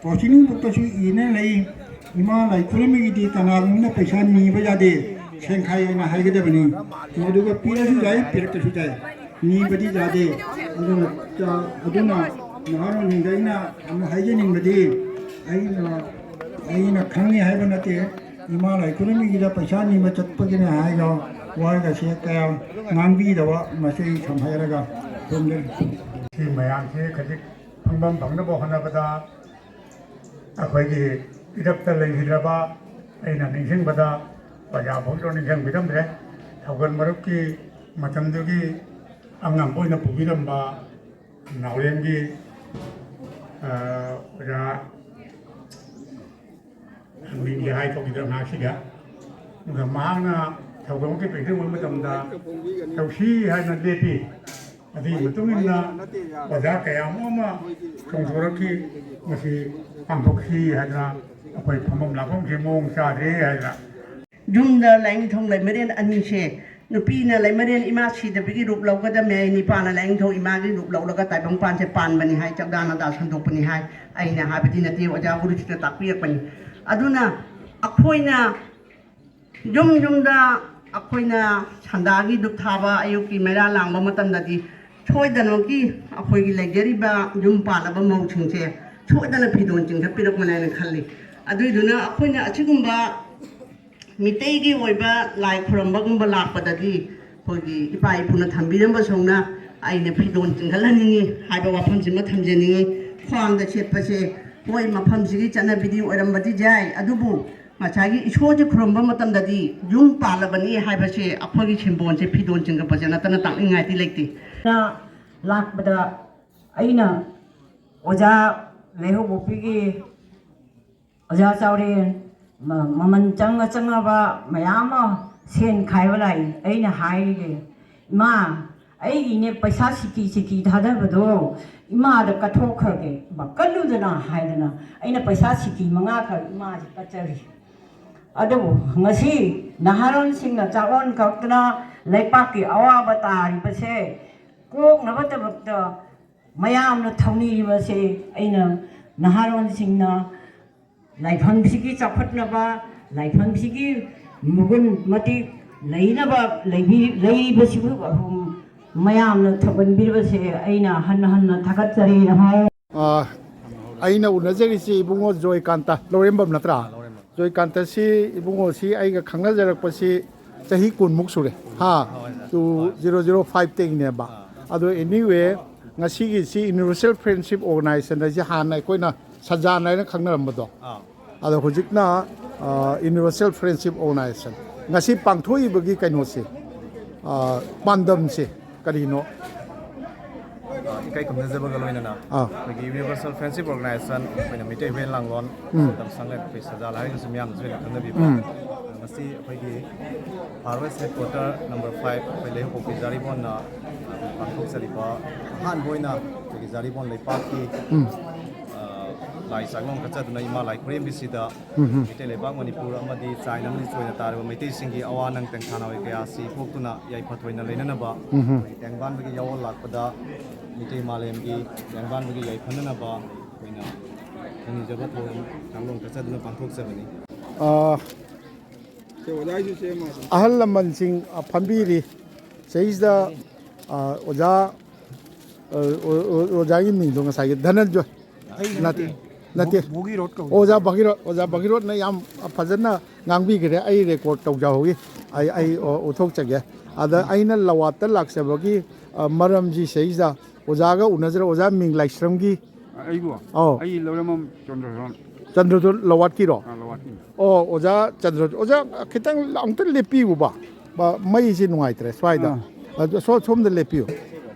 ꯄ꯭ꯔꯣꯁꯤꯅꯤꯡ ꯕꯨꯛꯇꯁꯨ ꯏꯅ ꯂꯩ, ꯏꯃꯥ ꯂꯥꯏ ꯈꯨꯔꯨꯝꯕꯒꯤꯗꯤ ꯀꯅꯥꯒꯨꯝꯕꯅ ꯄꯩꯁꯥ ꯅꯤꯕ ꯌꯥꯗꯦ, ꯁꯦꯟꯈꯥꯏ ꯍꯥꯏꯅ ꯍꯥꯏꯒꯗꯕꯅꯤ꯫ ꯃꯗꯨꯒ ꯄꯤꯔꯁꯨ ꯌꯥꯏ, ꯄꯤꯔꯛꯇ꯭ꯔꯁꯨ ꯌꯥꯏ, ꯅꯤꯕꯗꯤ ꯌꯥꯗꯦ꯫ ꯑꯗꯨꯅ, ꯑꯗꯨꯅ ꯅꯍꯥꯔꯣꯜꯁꯤꯡꯗ ꯑꯩꯅ ꯑꯃꯨꯛ ꯍꯥꯏꯖꯅꯤꯡꯕꯗꯤ, ꯑꯩꯅ, ꯑꯩꯅ ꯈꯪꯉꯤ ꯍꯥꯏꯕ ꯅꯠꯇꯦ, ꯏꯃꯥ ꯂꯥꯏ ꯈꯨꯔꯨꯝꯕꯒꯤꯗ ꯄꯩꯁꯥ ꯅꯤꯕ ꯆꯠꯄꯒꯤꯅꯦ ꯍꯥꯏꯔꯣ, ꯋꯥꯔꯒꯁꯦ ꯀꯌꯥ ꯉꯥꯡꯕꯤꯗꯕ, ꯃꯁꯤ ꯑꯩ ꯁꯝ ꯍꯥꯏꯔꯒ ꯁꯣꯝꯗ ꯁꯤ ꯃꯌꯥꯝꯁꯦ ꯈꯖꯤꯛ ꯐꯪꯐꯝ ꯐꯪꯅꯕ ꯍꯣꯠꯅꯕꯗ ꯑꯩꯈꯣꯏꯒꯤ ꯏꯔꯛꯇ ꯂꯩꯈꯤꯗ꯭ꯔꯕ ꯑꯩꯅ ꯅꯤꯡꯁꯤꯡꯕꯗ ꯑꯣꯖꯥ ꯐꯥꯎꯁꯨ ꯅꯤꯡꯁꯤꯡꯕꯤꯔꯝꯗ꯭ꯔꯦ꯫ ꯊꯧꯒꯜ ꯃꯔꯨꯞꯀꯤ ꯃꯇꯝꯗꯨꯒꯤ ꯑꯉꯝꯕ ꯑꯣꯏꯅ ꯄꯨꯕꯤꯔꯝꯕ ꯅꯥꯎꯔꯦꯝꯒꯤ, ꯑ, ꯑꯣꯖꯥ ꯃꯤꯡꯗꯤ ꯍꯥꯏꯊꯣꯛꯈꯤꯗ꯭ꯔ ꯉꯥꯏꯍꯥꯛꯁꯤꯗ꯫ ꯑꯗꯨꯒ ꯃꯍꯥꯛꯅ ꯊꯧꯗꯣꯛ ꯑꯃ ꯄꯤꯛꯅꯤꯛ ꯑꯣꯏꯕ ꯃꯇꯝꯗ ꯇꯧꯁꯤ ꯍꯥꯏꯅ ꯂꯦꯞꯄꯤ꯫ ꯑꯗꯨꯒꯤ ꯃꯇꯨꯡ ꯏꯟꯅ ꯑꯣꯖꯥ ꯀꯌꯥ ꯑꯃ ꯆꯣꯡꯊꯣꯔꯛꯈꯤ꯫ ꯃꯁꯤ ꯄꯥꯡꯊꯣꯛꯁꯤ ꯍꯥꯏꯗꯅ ꯑꯩꯈꯣꯏ ꯐꯝꯐꯝ ꯂꯥꯛꯐꯝꯁꯦ ꯃꯑꯣꯡ ꯆꯥꯗ꯭ꯔꯦ ꯍꯥꯏꯗꯅ꯫ ꯌꯨꯝꯗ ꯂꯥꯏꯅꯤꯡꯊꯧ ꯂꯩꯃꯔꯦꯟ ꯑꯅꯤꯁꯦ, ꯅꯨꯄꯤꯅ ꯂꯩꯃꯔꯦꯟ ꯏꯃꯥ ꯁꯤꯗꯕꯒꯤ ꯔꯨꯞ ꯂꯧꯒꯗꯕꯅꯦ, ꯅꯨꯄꯥꯅ ꯂꯥꯏꯅꯤꯡꯊꯧ ꯏꯃꯥꯒꯤ ꯔꯨꯞ ꯂꯧꯔꯒ ꯇꯥꯏꯕꯪꯄꯥꯟꯁꯦ ꯄꯥꯟꯕꯅꯤ ꯍꯥꯏ, ꯆꯧꯗꯥ ꯅꯥꯗꯥ ꯁꯟꯗꯣꯛꯄꯅꯤ ꯍꯥꯏ꯫ ꯑꯩꯅ ꯍꯥꯏꯕꯗꯤ ꯅꯠꯇꯦ, ꯑꯣꯖꯥ ꯒꯨꯔꯨꯁꯤꯅ ꯇꯥꯛꯄꯤꯔꯛꯄꯅꯤ꯫ ꯑꯗꯨꯅ ꯑꯩꯈꯣꯏꯅ ꯌꯨꯝ ꯌꯨꯝꯗ ꯑꯩꯈꯣꯏꯅ ꯁꯟꯗꯥꯒꯤ ꯙꯨꯞ ꯊꯥꯕ, ꯑꯌꯨꯛꯀꯤ ꯃꯩꯔꯥ ꯂꯥꯡꯕ ꯃꯇꯝꯗꯗꯤ ꯁꯣꯏꯗꯅꯃꯛꯀꯤ ꯑꯩꯈꯣꯏꯒꯤ ꯂꯩꯖꯔꯤꯕ ꯌꯨꯝ ꯄꯥꯜꯂꯕ ꯃꯧꯁꯤꯡꯁꯦ ꯁꯣꯏꯗꯅ ꯐꯤꯗꯣꯟ ꯆꯤꯡꯈꯠꯄꯤꯔꯛꯄꯅꯦ ꯍꯥꯏꯅ ꯈꯜꯂꯤ꯫ ꯑꯗꯨꯏꯗꯨꯅ ꯑꯩꯈꯣꯏꯅ ꯑꯁꯤꯒꯨꯝꯕ ꯃꯤꯇꯩꯒꯤ ꯑꯣꯏꯕ ꯂꯥꯏ ꯈꯨꯔꯝꯕꯒꯨꯝꯕ ꯂꯥꯛꯄꯗꯗꯤ ꯑꯩꯈꯣꯏꯒꯤ ꯏꯄꯥ ꯏꯄꯨꯅ ꯊꯝꯕꯤꯔꯝꯕ ꯁꯣꯝꯅ ꯑꯩꯅ ꯐꯤꯗꯣꯟ ꯆꯤꯡꯈꯠꯍꯟꯅꯤꯡꯉꯤ ꯍꯥꯏꯕ ꯋꯥꯐꯝꯁꯤꯃ ꯊꯝꯖꯅꯤꯡꯉꯤ꯫ ꯈ꯭ꯋꯥꯡꯗ ꯁꯦꯠꯄꯁꯦ ꯍꯣꯏ, ꯃꯐꯝꯁꯤꯒꯤ ꯆꯠꯅꯕꯤꯗꯤ ꯑꯣꯏꯔꯝꯕꯗꯤ ꯌꯥꯏ, ꯑꯗꯨꯕꯨ ꯉꯁꯥꯏꯒꯤ ꯏꯁꯣꯔꯁꯦ ꯈꯨꯔꯨꯝꯕ ꯃꯇꯝꯗꯗꯤ ꯌꯨꯝ ꯄꯥꯜꯂꯕꯅꯤ ꯍꯥꯏꯕꯁꯦ ꯑꯩꯈꯣꯏꯒꯤ ꯁꯤꯝꯕꯣꯜꯁꯦ ꯐꯤꯗꯣꯟ ꯆꯤꯡꯈꯠꯄꯁꯦ ꯅꯠꯇꯅ ꯇꯥꯛꯅꯤꯡꯉꯥꯏꯗꯤ ꯂꯩꯇꯦ꯫ ꯂꯥꯛꯄꯗ ꯑꯩꯅ ꯑꯣꯖꯥ ꯂꯩꯍꯧꯕꯄꯤꯒꯤ ꯑꯣꯖꯥ ꯆꯥꯎꯔꯦꯟ ꯃ-, ꯃꯃꯜ ꯆꯪꯉ ꯆꯪꯉꯕ ꯃꯌꯥꯝ ꯑꯃ ꯁꯦꯟ ꯈꯥꯏꯕ ꯂꯥꯛꯏ꯫ ꯑꯩꯅ ꯍꯥꯏꯔꯤꯁꯦ, "ꯏꯃꯥ, ꯑꯩꯒꯤꯅꯦ ꯄꯩꯁꯥ ꯁꯤꯀꯤ ꯁꯤꯀꯤ ꯊꯥꯗꯕꯗꯣ ꯏꯃꯥꯗ ꯀꯠꯊꯣꯛꯈ꯭ꯔꯒꯦ, ꯏꯃꯥ ꯀꯠꯂꯨꯗꯅ" ꯍꯥꯏꯗꯅ ꯑꯩꯅ ꯄꯩꯁꯥ ꯁꯤꯀꯤ ꯃꯉꯥ ꯈꯛ ꯏꯃꯥꯁꯦ ꯀꯠꯆꯔꯤ꯫ ꯑꯗꯨꯕꯨ ꯉꯁꯤ ꯅꯍꯥꯔꯣꯟꯁꯤꯡꯅ ꯆꯥꯛꯂꯣꯟ ꯀꯛꯇꯅ ꯂꯩꯄꯥꯛꯀꯤ ꯑꯋꯥꯕ ꯇꯥꯔꯤꯕꯁꯦ ꯀꯣꯛꯅꯕꯗꯃꯛꯇ ꯃꯌꯥꯝꯅ ꯊꯧꯅꯤꯔꯤꯕꯁꯦ ꯑꯩꯅ ꯅꯍꯥꯔꯣꯟꯁꯤꯡꯅ ꯂꯥꯏꯐꯝꯁꯤꯒꯤ ꯆꯥꯎꯈꯠꯅꯕ, ꯂꯥꯏꯐꯝꯁꯤꯒꯤ ꯃꯒꯨꯟ ꯃꯇꯤꯛ ꯂꯩꯅꯕ ꯂꯩꯕꯤ-, ꯂꯩꯔꯤꯕꯁꯤꯕꯨ ꯃꯌꯥꯝꯅ ꯊꯧꯒꯟꯕꯤꯔꯤꯕꯁꯦ ꯑꯩꯅ ꯍꯟꯅ ꯍꯟꯅ ꯊꯥꯒꯠꯆꯔꯤ ꯍꯥꯏ꯫ ꯑ, ꯑꯩꯅ ꯎꯅꯖꯔꯤꯁꯤ ꯏꯕꯨꯡꯉꯣ ꯖꯣꯏꯀꯥꯟꯇ ꯂꯧꯔꯦꯝꯕꯝ ꯅꯠꯇ꯭ꯔꯥ? ꯖꯣꯏꯀꯥꯟꯇꯁꯤ ꯏꯕꯨꯡꯉꯣꯁꯤ ꯑꯩꯒ ꯈꯪꯅꯖꯔꯛꯄꯁꯤ ꯆꯍꯤ ꯀꯨꯟꯃꯨꯛ ꯁꯨꯔꯦ꯫ ꯍꯥ? ꯇꯨ ꯖꯤꯔꯣ ꯖꯤꯔꯣ ꯐꯥꯏꯚꯇꯒꯤꯅꯦꯕ꯫ ꯑꯗꯣ anyway, ꯉꯁꯤꯒꯤꯁꯤ Universal Friendship Organization ꯍꯥꯏꯁꯦ ꯍꯥꯟꯅ ꯑꯩꯈꯣꯏꯅ ꯁꯖꯥꯟ ꯍꯥꯏꯅ ꯈꯪꯅꯔꯝꯕꯗꯣ꯫ ꯑꯗꯣ ꯍꯧꯖꯤꯛꯅ, ꯑ, Universal Friendship Organization꯫ ꯉꯁꯤ ꯄꯥꯡꯊꯣꯛꯏꯕꯒꯤ ꯀꯩꯅꯣꯁꯦ, ꯑ, ꯄꯥꯟꯗꯝꯁꯦ ꯀꯔꯤꯅꯣ? ꯏꯀꯥꯏ ꯈꯨꯝꯅꯖꯕꯒ ꯂꯣꯏꯅꯅ ꯑꯥ꯫ ꯑꯩꯈꯣꯏꯒꯤ Universal Friendship Organization, ꯑꯩꯈꯣꯏꯅ ꯃꯩꯇꯩ ꯍꯨꯏꯌꯦꯟ ꯂꯥꯡꯂꯣꯟ, ꯎꯝ꯫ ꯃꯇꯝ ꯁꯪꯂꯦ ꯑꯩꯈꯣꯏ ꯁꯖꯥꯜ ꯍꯥꯏꯔꯒꯁꯨ ꯃꯤꯌꯥꯝꯅꯁꯨ ꯍꯦꯟꯅ ꯈꯪꯅꯕꯤꯕ꯫ ꯎꯝ꯫ ꯉꯁꯤ ꯑꯩꯈꯣꯏꯒꯤ Far West Headquarter number five, ꯑꯩꯈꯣꯏ ꯂꯩꯍꯧꯄꯣꯛꯄꯤ ꯖꯥꯔꯤꯕꯣꯟꯅ ꯄꯥꯡꯊꯣꯛꯆꯔꯤꯕ ꯑꯍꯥꯟꯕ ꯑꯣꯏꯅ ꯑꯩꯈꯣꯏꯒꯤ ꯖꯥꯔꯤꯕꯣꯟ ꯂꯩꯄꯥꯛꯀꯤ, ꯎꯝ꯫ ꯑ, ꯂꯥꯏ ꯆꯥꯛꯂꯣꯟ ꯀꯠꯆꯗꯨꯅ ꯏꯃꯥ ꯂꯥꯏ ꯈꯨꯔꯦꯝꯕꯤꯁꯤꯗ ꯎꯝ ꯍꯝ꯫ ꯃꯩꯇꯩ ꯂꯩꯕꯥꯛ ꯃꯅꯤꯄꯨꯔ ꯑꯃꯗꯤ ꯆꯥꯏꯅ ꯑꯃꯗꯤ ꯆꯣꯏꯅ ꯇꯥꯔꯤꯕ ꯃꯩꯇꯩꯁꯤꯡꯒꯤ ꯑꯋꯥ ꯅꯪ ꯇꯦꯡꯊꯥꯅꯥꯋꯩ ꯀꯌꯥ ꯑꯁꯤ ꯀꯣꯛꯇꯨꯅ ꯌꯥꯏꯐ ꯊꯣꯏꯅ ꯂꯩꯅꯅꯕ ꯎꯝ ꯍꯝ꯫ ꯑꯩꯈꯣꯏꯒꯤ ꯇꯦꯡꯕꯥꯟꯕꯒꯤ ꯌꯥꯑꯣꯜ ꯂꯥꯛꯄꯗ ꯃꯩꯇꯩ ꯃꯥꯂꯦꯝꯒꯤ ꯇꯦꯡꯕꯥꯟꯕꯒꯤ ꯌꯥꯏꯐꯅꯅꯕ ꯑꯩꯈꯣꯏꯅ ꯈꯪꯅꯤꯖꯕ ꯊꯧꯔꯝ ꯆꯥꯛꯂꯣꯟ ꯀꯠꯆꯗꯨꯅ ꯄꯥꯡꯊꯣꯛꯆꯕꯅꯤ꯫ ꯑꯥ, ꯁꯦ, ꯑꯣꯖꯥꯒꯤꯁꯨ ꯁꯦꯝꯃꯣ ꯑꯗꯨꯝ꯫ ꯑꯍꯜ ꯂꯃꯟꯁꯤꯡ, ꯑ, ꯐꯝꯕꯤꯔꯤ꯫ ꯁꯤꯗꯩꯁꯤꯗ, ꯑ, ꯑꯣꯖꯥ, ꯑ, ꯑꯣ-, ꯑꯣ-, ꯑꯣꯖꯥꯒꯤ ꯃꯤꯡꯗꯣ ꯉꯁꯥꯏꯒꯤ ꯙꯅꯟꯖꯣꯏ꯫ ꯑꯩ ꯅꯠꯇꯦ, ꯅꯠꯇꯦ꯫ ꯅꯠꯇꯦ꯫ ꯚꯣ-, ꯚꯣꯒꯤꯔꯣꯠ ꯀꯧꯏ꯫ ꯑꯣꯖꯥ ꯚꯥꯒꯤꯔꯣꯠ, ꯑꯣꯖꯥ ꯚꯥꯒꯤꯔꯣꯠꯅ ꯌꯥꯝ ꯐꯖꯅ ꯉꯥꯡꯕꯤꯈ꯭ꯔꯦ꯫ ꯑꯩ record ꯇꯧꯖꯍꯧꯏ꯫ ꯑꯩ, ꯑꯩ, ꯑꯣ, ꯎꯠꯊꯣꯛꯆꯒꯦ꯫ ꯑꯗ ꯑꯩꯅ ꯂꯋꯥꯠꯇ ꯂꯥꯛꯆꯕꯒꯤ, ꯑ, ꯃꯔꯝꯁꯤ ꯁꯤꯗꯩꯁꯤꯗ ꯑꯣꯖꯥꯒ ꯎꯅꯖꯔ-, ꯑꯣꯖꯥ ꯃꯤꯡ ꯂꯥꯏꯁ꯭ꯔꯝꯒꯤ ꯑ, ꯑꯩꯕꯨ? ꯑꯧ꯫ ꯑꯩ ꯂꯧꯔꯝꯕꯝ ꯆꯟꯗ꯭ꯔꯙꯣꯟ꯫ ꯆꯟꯗ꯭ꯔꯙꯣꯟ ꯂꯋꯥꯠꯀꯤꯔꯣ? ꯑ, ꯂꯋꯥꯠꯀꯤꯅꯤ꯫ ꯑꯣ, ꯑꯣꯖꯥ ꯆꯟꯗ꯭ꯔ-, ꯑꯣꯖꯥ ꯈꯤꯇꯪ ꯑꯃꯨꯛꯇ ꯂꯦꯞꯄꯤꯌꯨꯕ꯫ ꯕ-, ꯃꯩꯁꯤ ꯅꯨꯡꯉꯥꯏꯇ꯭ꯔꯦ ꯁ꯭ꯋꯥꯏꯗ꯫ ꯑꯥ꯫ ꯑꯗꯨ ꯁꯣ-, ꯁꯣꯝꯗ ꯂꯦꯞꯄꯤꯌꯨ꯫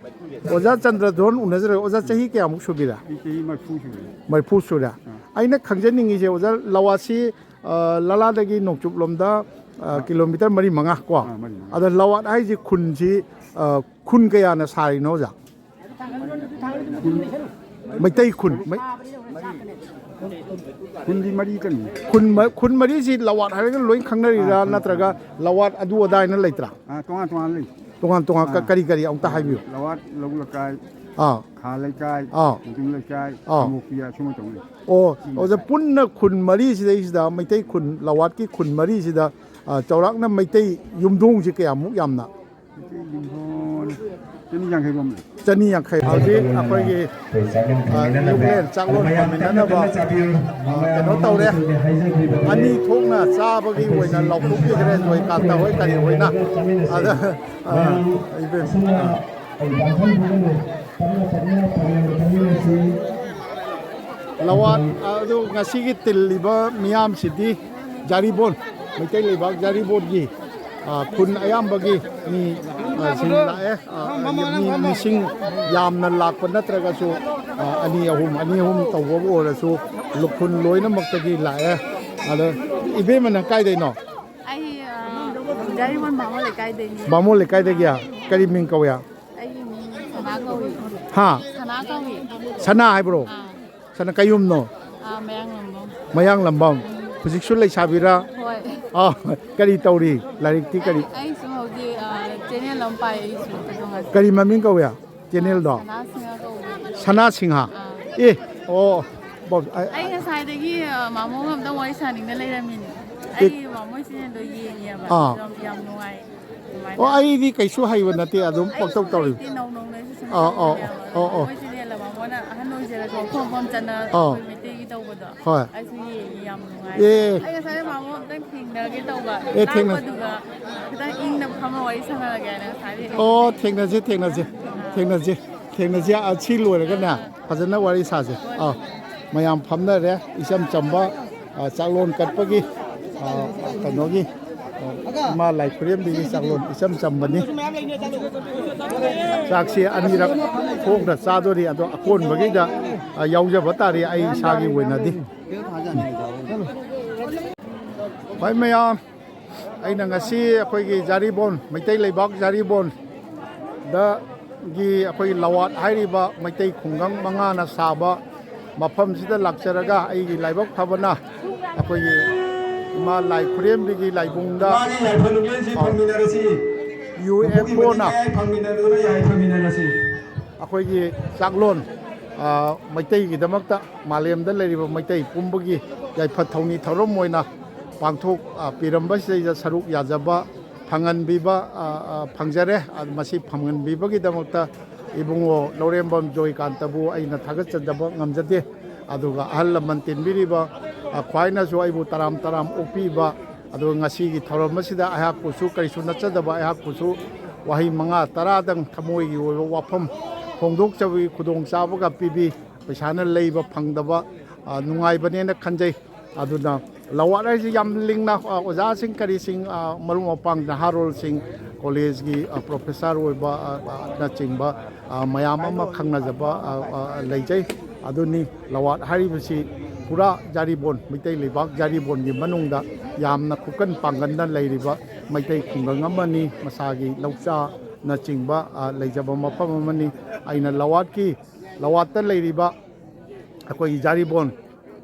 ꯑꯣꯖꯥ ꯆꯟꯗ꯭ꯔꯙꯣꯟ ꯎꯅꯖꯔꯒ, ꯑꯣꯖꯥ ꯆꯍꯤ ꯀꯌꯥꯃꯨꯛ ꯁꯨꯕꯤꯔꯦ? ꯑꯩ ꯆꯍꯤ ꯃꯔꯤꯐꯨ ꯁꯨꯔꯦ꯫ ꯃꯔꯤꯐꯨ ꯁꯨꯔꯦ꯫ ꯑꯥ꯫ ꯑꯩꯅ ꯈꯪꯖꯅꯤꯡꯉꯤꯁꯦ, ꯑꯣꯖꯥ, ꯂꯋꯥꯠꯁꯤ, ꯑ, ꯂꯂꯥꯗꯒꯤ ꯅꯣꯡꯆꯨꯞꯂꯣꯝꯗ, ꯑ, ꯑꯥ꯫ ꯀꯤꯂꯣꯃꯤꯇꯔ ꯃꯔꯤ ꯃꯉꯥ ꯀꯣ? ꯑꯥ, ꯃꯔꯤ ꯃꯉꯥ꯫ ꯑꯗ ꯂꯋꯥꯠ ꯍꯥꯏꯁꯤ ꯈꯨꯟꯁꯤ, ꯑ, ꯈꯨꯟ ꯀꯌꯥꯅ ꯁꯥꯔꯤꯅꯣ, ꯑꯣꯖꯥ? ꯃꯩꯇꯩ ꯈꯨꯟ, ꯃꯩ-, ꯈꯨꯟꯗꯤ ꯃꯔꯤ ꯀꯔꯤ? ꯈꯨꯟ ꯃ-, ꯈꯨꯟ ꯃꯔꯤꯁꯤ ꯂꯋꯥꯠ ꯍꯥꯏꯔꯒ ꯂꯣꯏ ꯈꯪꯅꯔꯤꯔꯥ, ꯑꯥ, ꯈꯪꯉꯤ, ꯅꯠꯇ꯭ꯔꯒ ꯈꯪꯉꯤ꯫ ꯂꯋꯥꯠ ꯑꯗꯨ ꯑꯗꯥ ꯍꯥꯏꯅ ꯂꯩꯇ꯭ꯔꯥ? ꯑꯥ, ꯇꯣꯉꯥꯟ ꯇꯣꯉꯥꯟ ꯂꯩ꯫ ꯇꯣꯉꯥꯟ ꯇꯣꯉꯥꯟ ꯀ-, ꯑꯥ꯫ ꯀꯔꯤ ꯀꯔꯤ ꯑꯝꯇ ꯍꯥꯏꯕꯤꯌꯨ꯫ ꯂꯋꯥꯠ ꯂꯧ ꯂꯩꯀꯥꯏ, ꯑꯥ꯫ ꯈꯥ ꯂꯩꯀꯥꯏ, ꯑꯥ꯫ ꯃꯨꯗꯨꯝ ꯂꯩꯀꯥꯏ, ꯑꯥ꯫ ꯈꯥꯃꯣꯛꯄꯤ ꯑꯁꯨꯝꯅ ꯇꯧꯅꯩ꯫ ꯑꯣ, ꯁꯤ ꯑꯣꯖꯥ, ꯂꯩꯀꯥꯏ꯫ ꯄꯨꯟꯅ ꯈꯨꯟ ꯃꯔꯤꯁꯤꯗꯩꯁꯤꯗ, ꯃꯩꯇꯩ ꯈꯨꯟ, ꯂꯋꯥꯠꯀꯤ ꯈꯨꯟ ꯃꯔꯤꯁꯤꯗ, ꯑꯥ, ꯆꯥꯎꯔꯥꯛꯅ ꯃꯩꯇꯩ ꯌꯨꯝꯊꯣꯡꯁꯤ ꯀꯌꯥꯃꯨꯛ ꯌꯥꯝꯅ? ꯃꯩꯇꯩ ꯌꯨꯝꯊꯣꯡ ꯆꯅꯤ ꯌꯥꯡꯈꯩ ꯔꯣꯝ ꯂꯩ꯫ ꯆꯅꯤ ꯌꯥꯡꯈꯩ꯫ ꯍꯧꯖꯤꯛ ꯑꯩꯈꯣꯏꯒꯤ, ꯑ, ꯅ꯭ꯌꯨ ꯄ꯭ꯂꯦꯟ ꯆꯥꯛꯂꯣꯟ ꯐꯝꯃꯤꯟꯅꯅꯕ, ꯑ, ꯀꯩꯅꯣ ꯇꯧꯔꯦ꯫ ꯑꯅꯤ ꯊꯣꯛꯅ ꯆꯥꯕꯒꯤ ꯑꯣꯏꯅ ꯂꯥꯎꯊꯣꯛꯄꯤꯈ꯭ꯔꯦ, ꯖꯣꯏꯀꯥꯟꯇ ꯍꯣꯏ ꯀꯔꯤ ꯍꯣꯏꯅ꯫ ꯑꯗ, ꯑ, ꯏꯕꯦꯝ, ꯑ, ꯂꯋꯥꯠ ꯑꯗꯨ ꯉꯁꯤꯒꯤ ꯇꯤꯜꯂꯤꯕ ꯃꯤꯌꯥꯝꯁꯤꯗꯤ ꯖꯥꯔꯤꯕꯣꯟ, ꯃꯩꯇꯩ ꯂꯩꯕꯥꯛ ꯖꯥꯔꯤꯕꯣꯟꯒꯤ, ꯑ, ꯈꯨꯟ ꯑꯌꯥꯝꯕꯒꯤ ꯃꯤ ꯑ, ꯁꯤꯡ ꯂꯥꯛꯑꯦ꯫ ꯑ, ꯃꯤ ꯃꯁꯤꯡ ꯌꯥꯝꯅ ꯂꯥꯛꯄ ꯅꯠꯇ꯭ꯔꯒꯁꯨ, ꯑ, ꯑꯅꯤ ꯑꯍꯨꯝ, ꯑꯅꯤ ꯑꯍꯨꯝ ꯇꯧꯕꯕꯨ ꯑꯣꯏꯔꯁꯨ ꯂꯨꯈꯨꯟ ꯂꯣꯏꯅꯃꯛꯇꯒꯤ ꯂꯥꯛꯑꯦ꯫ ꯑꯗꯣ ꯏꯕꯦꯝꯃꯅ ꯀꯥꯏꯗꯩꯅꯣ? ꯑꯩ, ꯑ, ꯖꯥꯔꯤꯕꯣꯟ ꯕꯥꯃꯣꯟ ꯂꯩꯀꯥꯏꯗꯩꯅꯦ꯫ ꯕꯥꯃꯣꯟ ꯂꯩꯀꯥꯏꯗꯒꯤ? ꯀꯔꯤ ꯃꯤꯡ ꯀꯧꯏ? ꯑꯩꯒꯤ ꯃꯤꯡ ꯁꯅꯥ ꯀꯧꯏ꯫ ꯍꯥ? ꯁꯅꯥ ꯀꯧꯏ꯫ ꯁꯅꯥ ꯍꯥꯏꯕ꯭ꯔꯣ? ꯑꯥ꯫ ꯁꯅꯥ ꯀꯩꯌꯨꯝꯅꯣ? ꯑꯥ, ꯃꯌꯥꯡꯂꯝꯕꯝ꯫ ꯃꯌꯥꯡꯂꯝꯕꯝ꯫ ꯍꯧꯖꯤꯛꯁꯨ ꯂꯩꯁꯥꯕꯤꯔꯥ? ꯍꯣꯏ꯫ ꯑꯥ, ꯀꯔꯤ ꯇꯧꯔꯤ? ꯂꯥꯏꯔꯤꯛꯇꯤ ꯀꯔꯤ? ꯑꯩ, ꯑꯩ ꯁꯨꯝ ꯍꯧꯖꯤꯛ, ꯑꯥ, ꯆꯦꯅꯦꯜ ꯑꯃ ꯄꯥꯏ, ꯑꯩ ꯁꯨꯝ ꯑꯗꯨ ꯉꯥꯛ-, ꯀꯔꯤ ꯃꯃꯤꯡ ꯀꯧꯏ? ꯆꯦꯅꯦꯜꯗꯣ? ꯁꯅꯥ ꯁꯤꯡꯍ ꯀꯧꯕꯅꯦ꯫ ꯁꯅꯥ ꯁꯤꯡꯍ? ꯑꯥ꯫ ꯑꯦ, ꯑꯣ, ꯕꯣ-, ꯑ-, ꯑꯩ ꯉꯁꯥꯏꯗꯒꯤ, ꯑ, ꯃꯥꯃꯣꯒ ꯑꯝꯇꯪ ꯋꯥꯔꯤ ꯁꯥꯅꯤꯡꯅ ꯂꯩꯔꯝꯃꯤꯅꯦ꯫ ꯑꯦ꯫ ꯑꯩ ꯃꯥꯃꯣ ꯆꯦꯅꯦꯜꯗꯣ ꯌꯦꯡꯉꯦꯕ꯫ ꯑꯥ꯫ ꯌꯥꯝ, ꯌꯥꯝ ꯅꯨꯡꯉꯥꯏ꯫ ꯑꯗꯨꯃꯥꯏꯅ꯫ ꯑꯣ, ꯑꯩꯗꯤ ꯀꯩꯁꯨ ꯍꯩꯕ ꯅꯠꯇꯦ, ꯑꯗꯨꯝ ꯑꯩꯁꯨ ꯄꯪꯇꯧ ꯇꯧꯔꯤ꯫ ꯍꯩꯇꯦ, ꯅꯧ ꯅꯧꯅ ꯑꯩꯁꯨ ꯁꯨꯝ ꯑꯥ, ꯑꯥ, ꯇꯧꯕꯅꯦꯕ꯫ ꯑꯥ, ꯑꯥ꯫ ꯃꯥꯃꯣ ꯆꯦꯅꯦꯜꯗ ꯃꯥꯃꯣꯅ ꯑꯍꯟ ꯑꯣꯏꯖꯔꯁꯨ ꯃꯐꯝ ꯃꯐꯝ ꯆꯠꯅ ꯑꯥ꯫ ꯑꯩꯈꯣꯏ ꯃꯩꯇꯩꯒꯤ ꯇꯧꯕꯗꯣ꯫ ꯍꯣꯏ꯫ ꯑꯩꯁꯨ ꯌꯦꯡꯉꯤ, ꯌꯥꯝ ꯅꯨꯡꯉꯥꯏ꯫ ꯑꯦ꯫ ꯑꯩ ꯉꯁꯥꯏ ꯃꯥꯃꯣ ꯑꯝꯇꯪ ꯊꯦꯡꯅꯒꯦ ꯇꯧꯕ꯫ ꯑꯦ, ꯊꯦꯡꯅ- ꯂꯥꯡꯕꯗꯨꯒ ꯈꯤꯇꯪ ꯏꯪꯅ ꯐꯝꯃ ꯋꯥꯔꯤ ꯁꯥꯟꯅꯔꯒꯦ ꯍꯥꯏꯅ ꯉꯁꯥꯏꯗꯤ ꯑꯣ, ꯊꯦꯡꯅꯁꯦ, ꯊꯦꯡꯅꯁꯦ, ꯊꯦꯡꯅꯁꯦ, ꯊꯦꯡꯅꯁꯦ꯫ ꯑꯥ, ꯁꯤ ꯂꯣꯏꯔꯒꯅꯦ ꯐꯖꯅ ꯋꯥꯔꯤ ꯁꯥꯁꯦ꯫ ꯑꯥ, ꯃꯌꯥꯝ ꯐꯝꯅꯔꯦ, ꯏꯆꯝ ꯆꯝꯕ, ꯑꯥ, ꯆꯥꯛꯂꯣꯟ ꯀꯠꯄꯒꯤ, ꯑꯥ, ꯀꯩꯅꯣꯒꯤ, ꯑꯥ, ꯏꯃꯥ ꯂꯥꯏ ꯈꯨꯔꯦꯝꯕꯤꯒꯤ ꯆꯥꯛꯂꯣꯟ ꯏꯆꯝ ꯆꯝꯕꯅꯤ꯫ ꯆꯥꯛꯁꯤ ꯑꯅꯤꯔꯛ ꯊꯣꯛꯅ ꯆꯥꯗꯣꯔꯤ, ꯑꯗꯣ ꯑꯀꯣꯟꯕꯒꯤꯗ, ꯑꯥ, ꯌꯥꯎꯖꯕ ꯇꯥꯔꯦ ꯑꯩ ꯏꯁꯥꯒꯤ ꯑꯣꯏꯅꯗꯤ꯫ ꯍꯣꯏ ꯃꯌꯥꯝ, ꯑꯩꯅ ꯉꯁꯤ ꯑꯩꯈꯣꯏꯒꯤ ꯖꯥꯔꯤꯕꯣꯟ, ꯃꯩꯇꯩ ꯂꯩꯕꯥꯛ ꯖꯥꯔꯤꯕꯣꯟꯗꯒꯤ ꯑꯩꯈꯣꯏꯒꯤ ꯂꯋꯥꯠ ꯍꯥꯏꯔꯤꯕ ꯃꯩꯇꯩ ꯈꯨꯡꯒꯪ ꯃꯉꯥꯅ ꯁꯥꯕ ꯃꯐꯝꯁꯤꯗ ꯂꯥꯛꯆꯔꯒ ꯑꯩꯒꯤ ꯂꯥꯏꯕꯛ ꯐꯕꯅ ꯑꯩꯈꯣꯏꯒꯤ ꯏꯃꯥ ꯂꯥꯏ ꯈꯨꯔꯦꯝꯕꯤꯒꯤ ꯂꯥꯏꯕꯨꯡꯗ ꯃꯥꯒꯤ ꯌꯥꯏꯐ ꯅꯨꯃꯤꯠꯁꯤ ꯐꯪꯃꯤꯟꯅꯔꯁꯤ꯫ ꯌꯨ ꯑꯦꯐ ꯑꯣꯅ ꯃꯇꯤꯛ ꯃꯌꯥꯏ ꯐꯪꯃꯤꯟꯅꯗꯨꯅ ꯌꯥꯏꯐꯃꯤꯟꯅꯔꯁꯤ꯫ ꯑꯩꯈꯣꯏꯒꯤ ꯆꯥꯛꯂꯣꯟ, ꯑ, ꯃꯩꯇꯩꯒꯤꯗꯃꯛꯇ ꯃꯥꯂꯦꯝꯗ ꯂꯩꯔꯤꯕ ꯃꯩꯇꯩ ꯄꯨꯝꯕꯒꯤ ꯌꯥꯏꯐ ꯊꯧꯅꯤ ꯊꯧꯔꯝ ꯑꯣꯏꯅ ꯄꯥꯡꯊꯣꯛ, ꯑ, ꯄꯤꯔꯝꯕꯁꯤꯗꯩꯗ ꯁꯔꯨꯛ ꯌꯥꯖꯕ ꯐꯪꯍꯟꯕꯤꯕ, ꯑ, ꯑ, ꯐꯪꯖꯔꯦ꯫ ꯑ, ꯃꯁꯤ ꯐꯪꯍꯟꯕꯤꯕꯒꯤꯗꯃꯛꯇ ꯏꯕꯨꯡꯉꯣ ꯂꯧꯔꯦꯝꯕꯝ ꯖꯣꯏꯀꯥꯟꯇꯕꯨ ꯑꯩꯅ ꯊꯥꯒꯠꯆꯗꯕ ꯉꯝꯖꯗꯦ꯫ ꯑꯗꯨꯒ ꯑꯍꯜ ꯂꯃꯟ ꯇꯤꯟꯕꯤꯔꯤꯕ, ꯑ, ꯈ꯭ꯋꯥꯏꯅꯁꯨ ꯑꯩꯕꯨ ꯇꯔꯥꯝ ꯇꯔꯥꯝ ꯑꯣꯛꯄꯤꯕ, ꯑꯗꯨꯒ ꯉꯁꯤꯒꯤ ꯊꯧꯔꯝ ꯑꯁꯤꯗ ꯑꯩꯍꯥꯛꯄꯨꯁꯨ ꯀꯔꯤꯁꯨ ꯅꯠꯆꯗꯕ ꯑꯩꯍꯥꯛꯄꯨꯁꯨ ꯋꯥꯍꯩ ꯃꯉꯥ ꯇꯔꯥꯗꯪ ꯊꯃꯣꯏꯒꯤ ꯑꯣꯏꯕ ꯋꯥꯐꯝ ꯐꯣꯡꯗꯣꯛꯆꯕꯒꯤ ꯈꯨꯗꯣꯡꯆꯥꯕꯒ ꯄꯤꯕꯤ꯫ ꯄꯩꯁꯥꯅ ꯂꯩꯕ ꯐꯪꯗꯕ, ꯑ, ꯅꯨꯡꯉꯥꯏꯕꯅꯦꯅ ꯈꯟꯖꯩ꯫ ꯑꯗꯨꯅ ꯂꯋꯥꯠ ꯍꯥꯏꯁꯤ ꯌꯥꯝ ꯂꯤꯡꯅ, ꯑ, ꯑꯣꯖꯥꯁꯤꯡ ꯀꯔꯤꯁꯤꯡ, ꯑ, ꯃꯔꯨꯞ ꯃꯄꯥꯡ ꯅꯍꯥꯔꯣꯜꯁꯤꯡ, ꯀꯣꯂꯦꯖꯀꯤ, ꯑ, ꯄ꯭ꯔꯣꯐꯦꯁꯔ ꯑꯣꯏꯕ, ꯑ, ꯑ, ꯅꯆꯤꯡꯕ, ꯑ, ꯃꯌꯥꯝ ꯑꯃ ꯈꯪꯅꯖꯕ, ꯑ, ꯑ, ꯂꯩꯖꯩ꯫ ꯑꯗꯨꯅꯤ, ꯂꯋꯥꯠ ꯍꯥꯏꯔꯤꯕꯁꯤ ꯄꯨꯔꯥ ꯖꯥꯔꯤꯕꯣꯟ, ꯃꯩꯇꯩ ꯂꯩꯕꯥꯛ ꯖꯥꯔꯤꯕꯣꯟꯒꯤ ꯃꯅꯨꯡꯗ ꯌꯥꯝꯅ ꯈꯨꯀꯟ ꯄꯥꯡꯒꯟꯗ ꯂꯩꯔꯤꯕ ꯃꯩꯇꯩ ꯈꯨꯡꯒꯪ ꯑꯃꯅꯤ꯫ ꯃꯁꯥꯒꯤ ꯂꯧꯆꯥꯅꯆꯤꯡꯕ, ꯑ, ꯂꯩꯖꯕ ꯃꯐꯝ ꯑꯃꯅꯤ꯫ ꯑꯩꯅ ꯂꯋꯥꯠꯀꯤ, ꯂꯋꯥꯠꯇ ꯂꯩꯔꯤꯕ ꯑꯩꯈꯣꯏꯒꯤ ꯖꯥꯔꯤꯕꯣꯟ,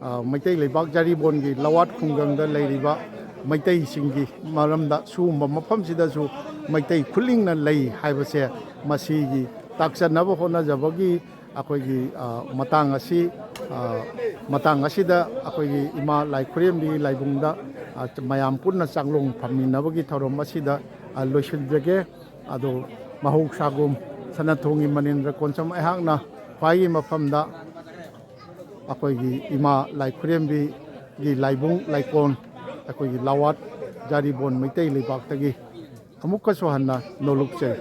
ꯑ, ꯃꯩꯇꯩ ꯂꯩꯕꯥꯛ ꯖꯥꯔꯤꯕꯣꯟꯒꯤ ꯂꯋꯥꯠ ꯈꯨꯡꯒꯪꯗ ꯂꯩꯔꯤꯕ ꯃꯩꯇꯩꯁꯤꯡꯒꯤ ꯃꯔꯝꯗ, ꯁꯤꯒꯨꯝꯕ ꯃꯐꯝꯁꯤꯗꯁꯨ ꯃꯩꯇꯩ ꯈꯨꯂꯤꯡꯅ ꯂꯩ ꯍꯥꯏꯕꯁꯦ, ꯃꯁꯤꯒꯤ ꯇꯥꯛꯆꯅꯕ ꯍꯣꯠꯅꯖꯕꯒꯤ ꯑꯩꯈꯣꯏꯒꯤ, ꯑ, ꯃꯇꯥꯡ ꯑꯁꯤ, ꯑ, ꯃꯇꯥꯡ ꯑꯁꯤꯗ ꯑꯩꯈꯣꯏꯒꯤ ꯏꯃꯥ ꯂꯥꯏ ꯈꯨꯔꯦꯝꯕꯤ ꯂꯥꯏꯕꯨꯡꯗ, ꯑ, ꯃꯌꯥꯝ ꯄꯨꯟꯅ ꯆꯥꯛꯂꯣꯡ ꯐꯝꯃꯤꯟꯅꯕꯒꯤ ꯊꯧꯔꯝ ꯑꯁꯤꯗ, ꯑ, ꯂꯣꯏꯁꯤꯟꯖꯒꯦ꯫ ꯑꯗꯣ ꯃꯍꯧꯁꯥꯒꯨꯝ ꯁꯅꯥꯊꯣꯡꯒꯤ ꯃꯅꯤꯟꯗ꯭ꯔ ꯀꯣꯟꯁꯝ ꯑꯩꯍꯥꯛꯅ ꯈ꯭ꯋꯥꯏꯒꯤ ꯃꯐꯝꯗ ꯑꯩꯈꯣꯏꯒꯤ ꯏꯃꯥ ꯂꯥꯏ ꯈꯨꯔꯦꯝꯕꯤꯒꯤ ꯂꯥꯏꯕꯨꯡ ꯂꯥꯏꯀꯣꯟ, ꯑꯩꯈꯣꯏꯒꯤ ꯂꯋꯥꯠ ꯖꯥꯔꯤꯕꯣꯟ ꯃꯩꯇꯩ ꯂꯩꯕꯥꯛꯇꯒꯤ ꯑꯃꯨꯛꯀꯁꯨ ꯍꯟꯅ ꯅꯣꯂꯨꯛꯆꯩ꯫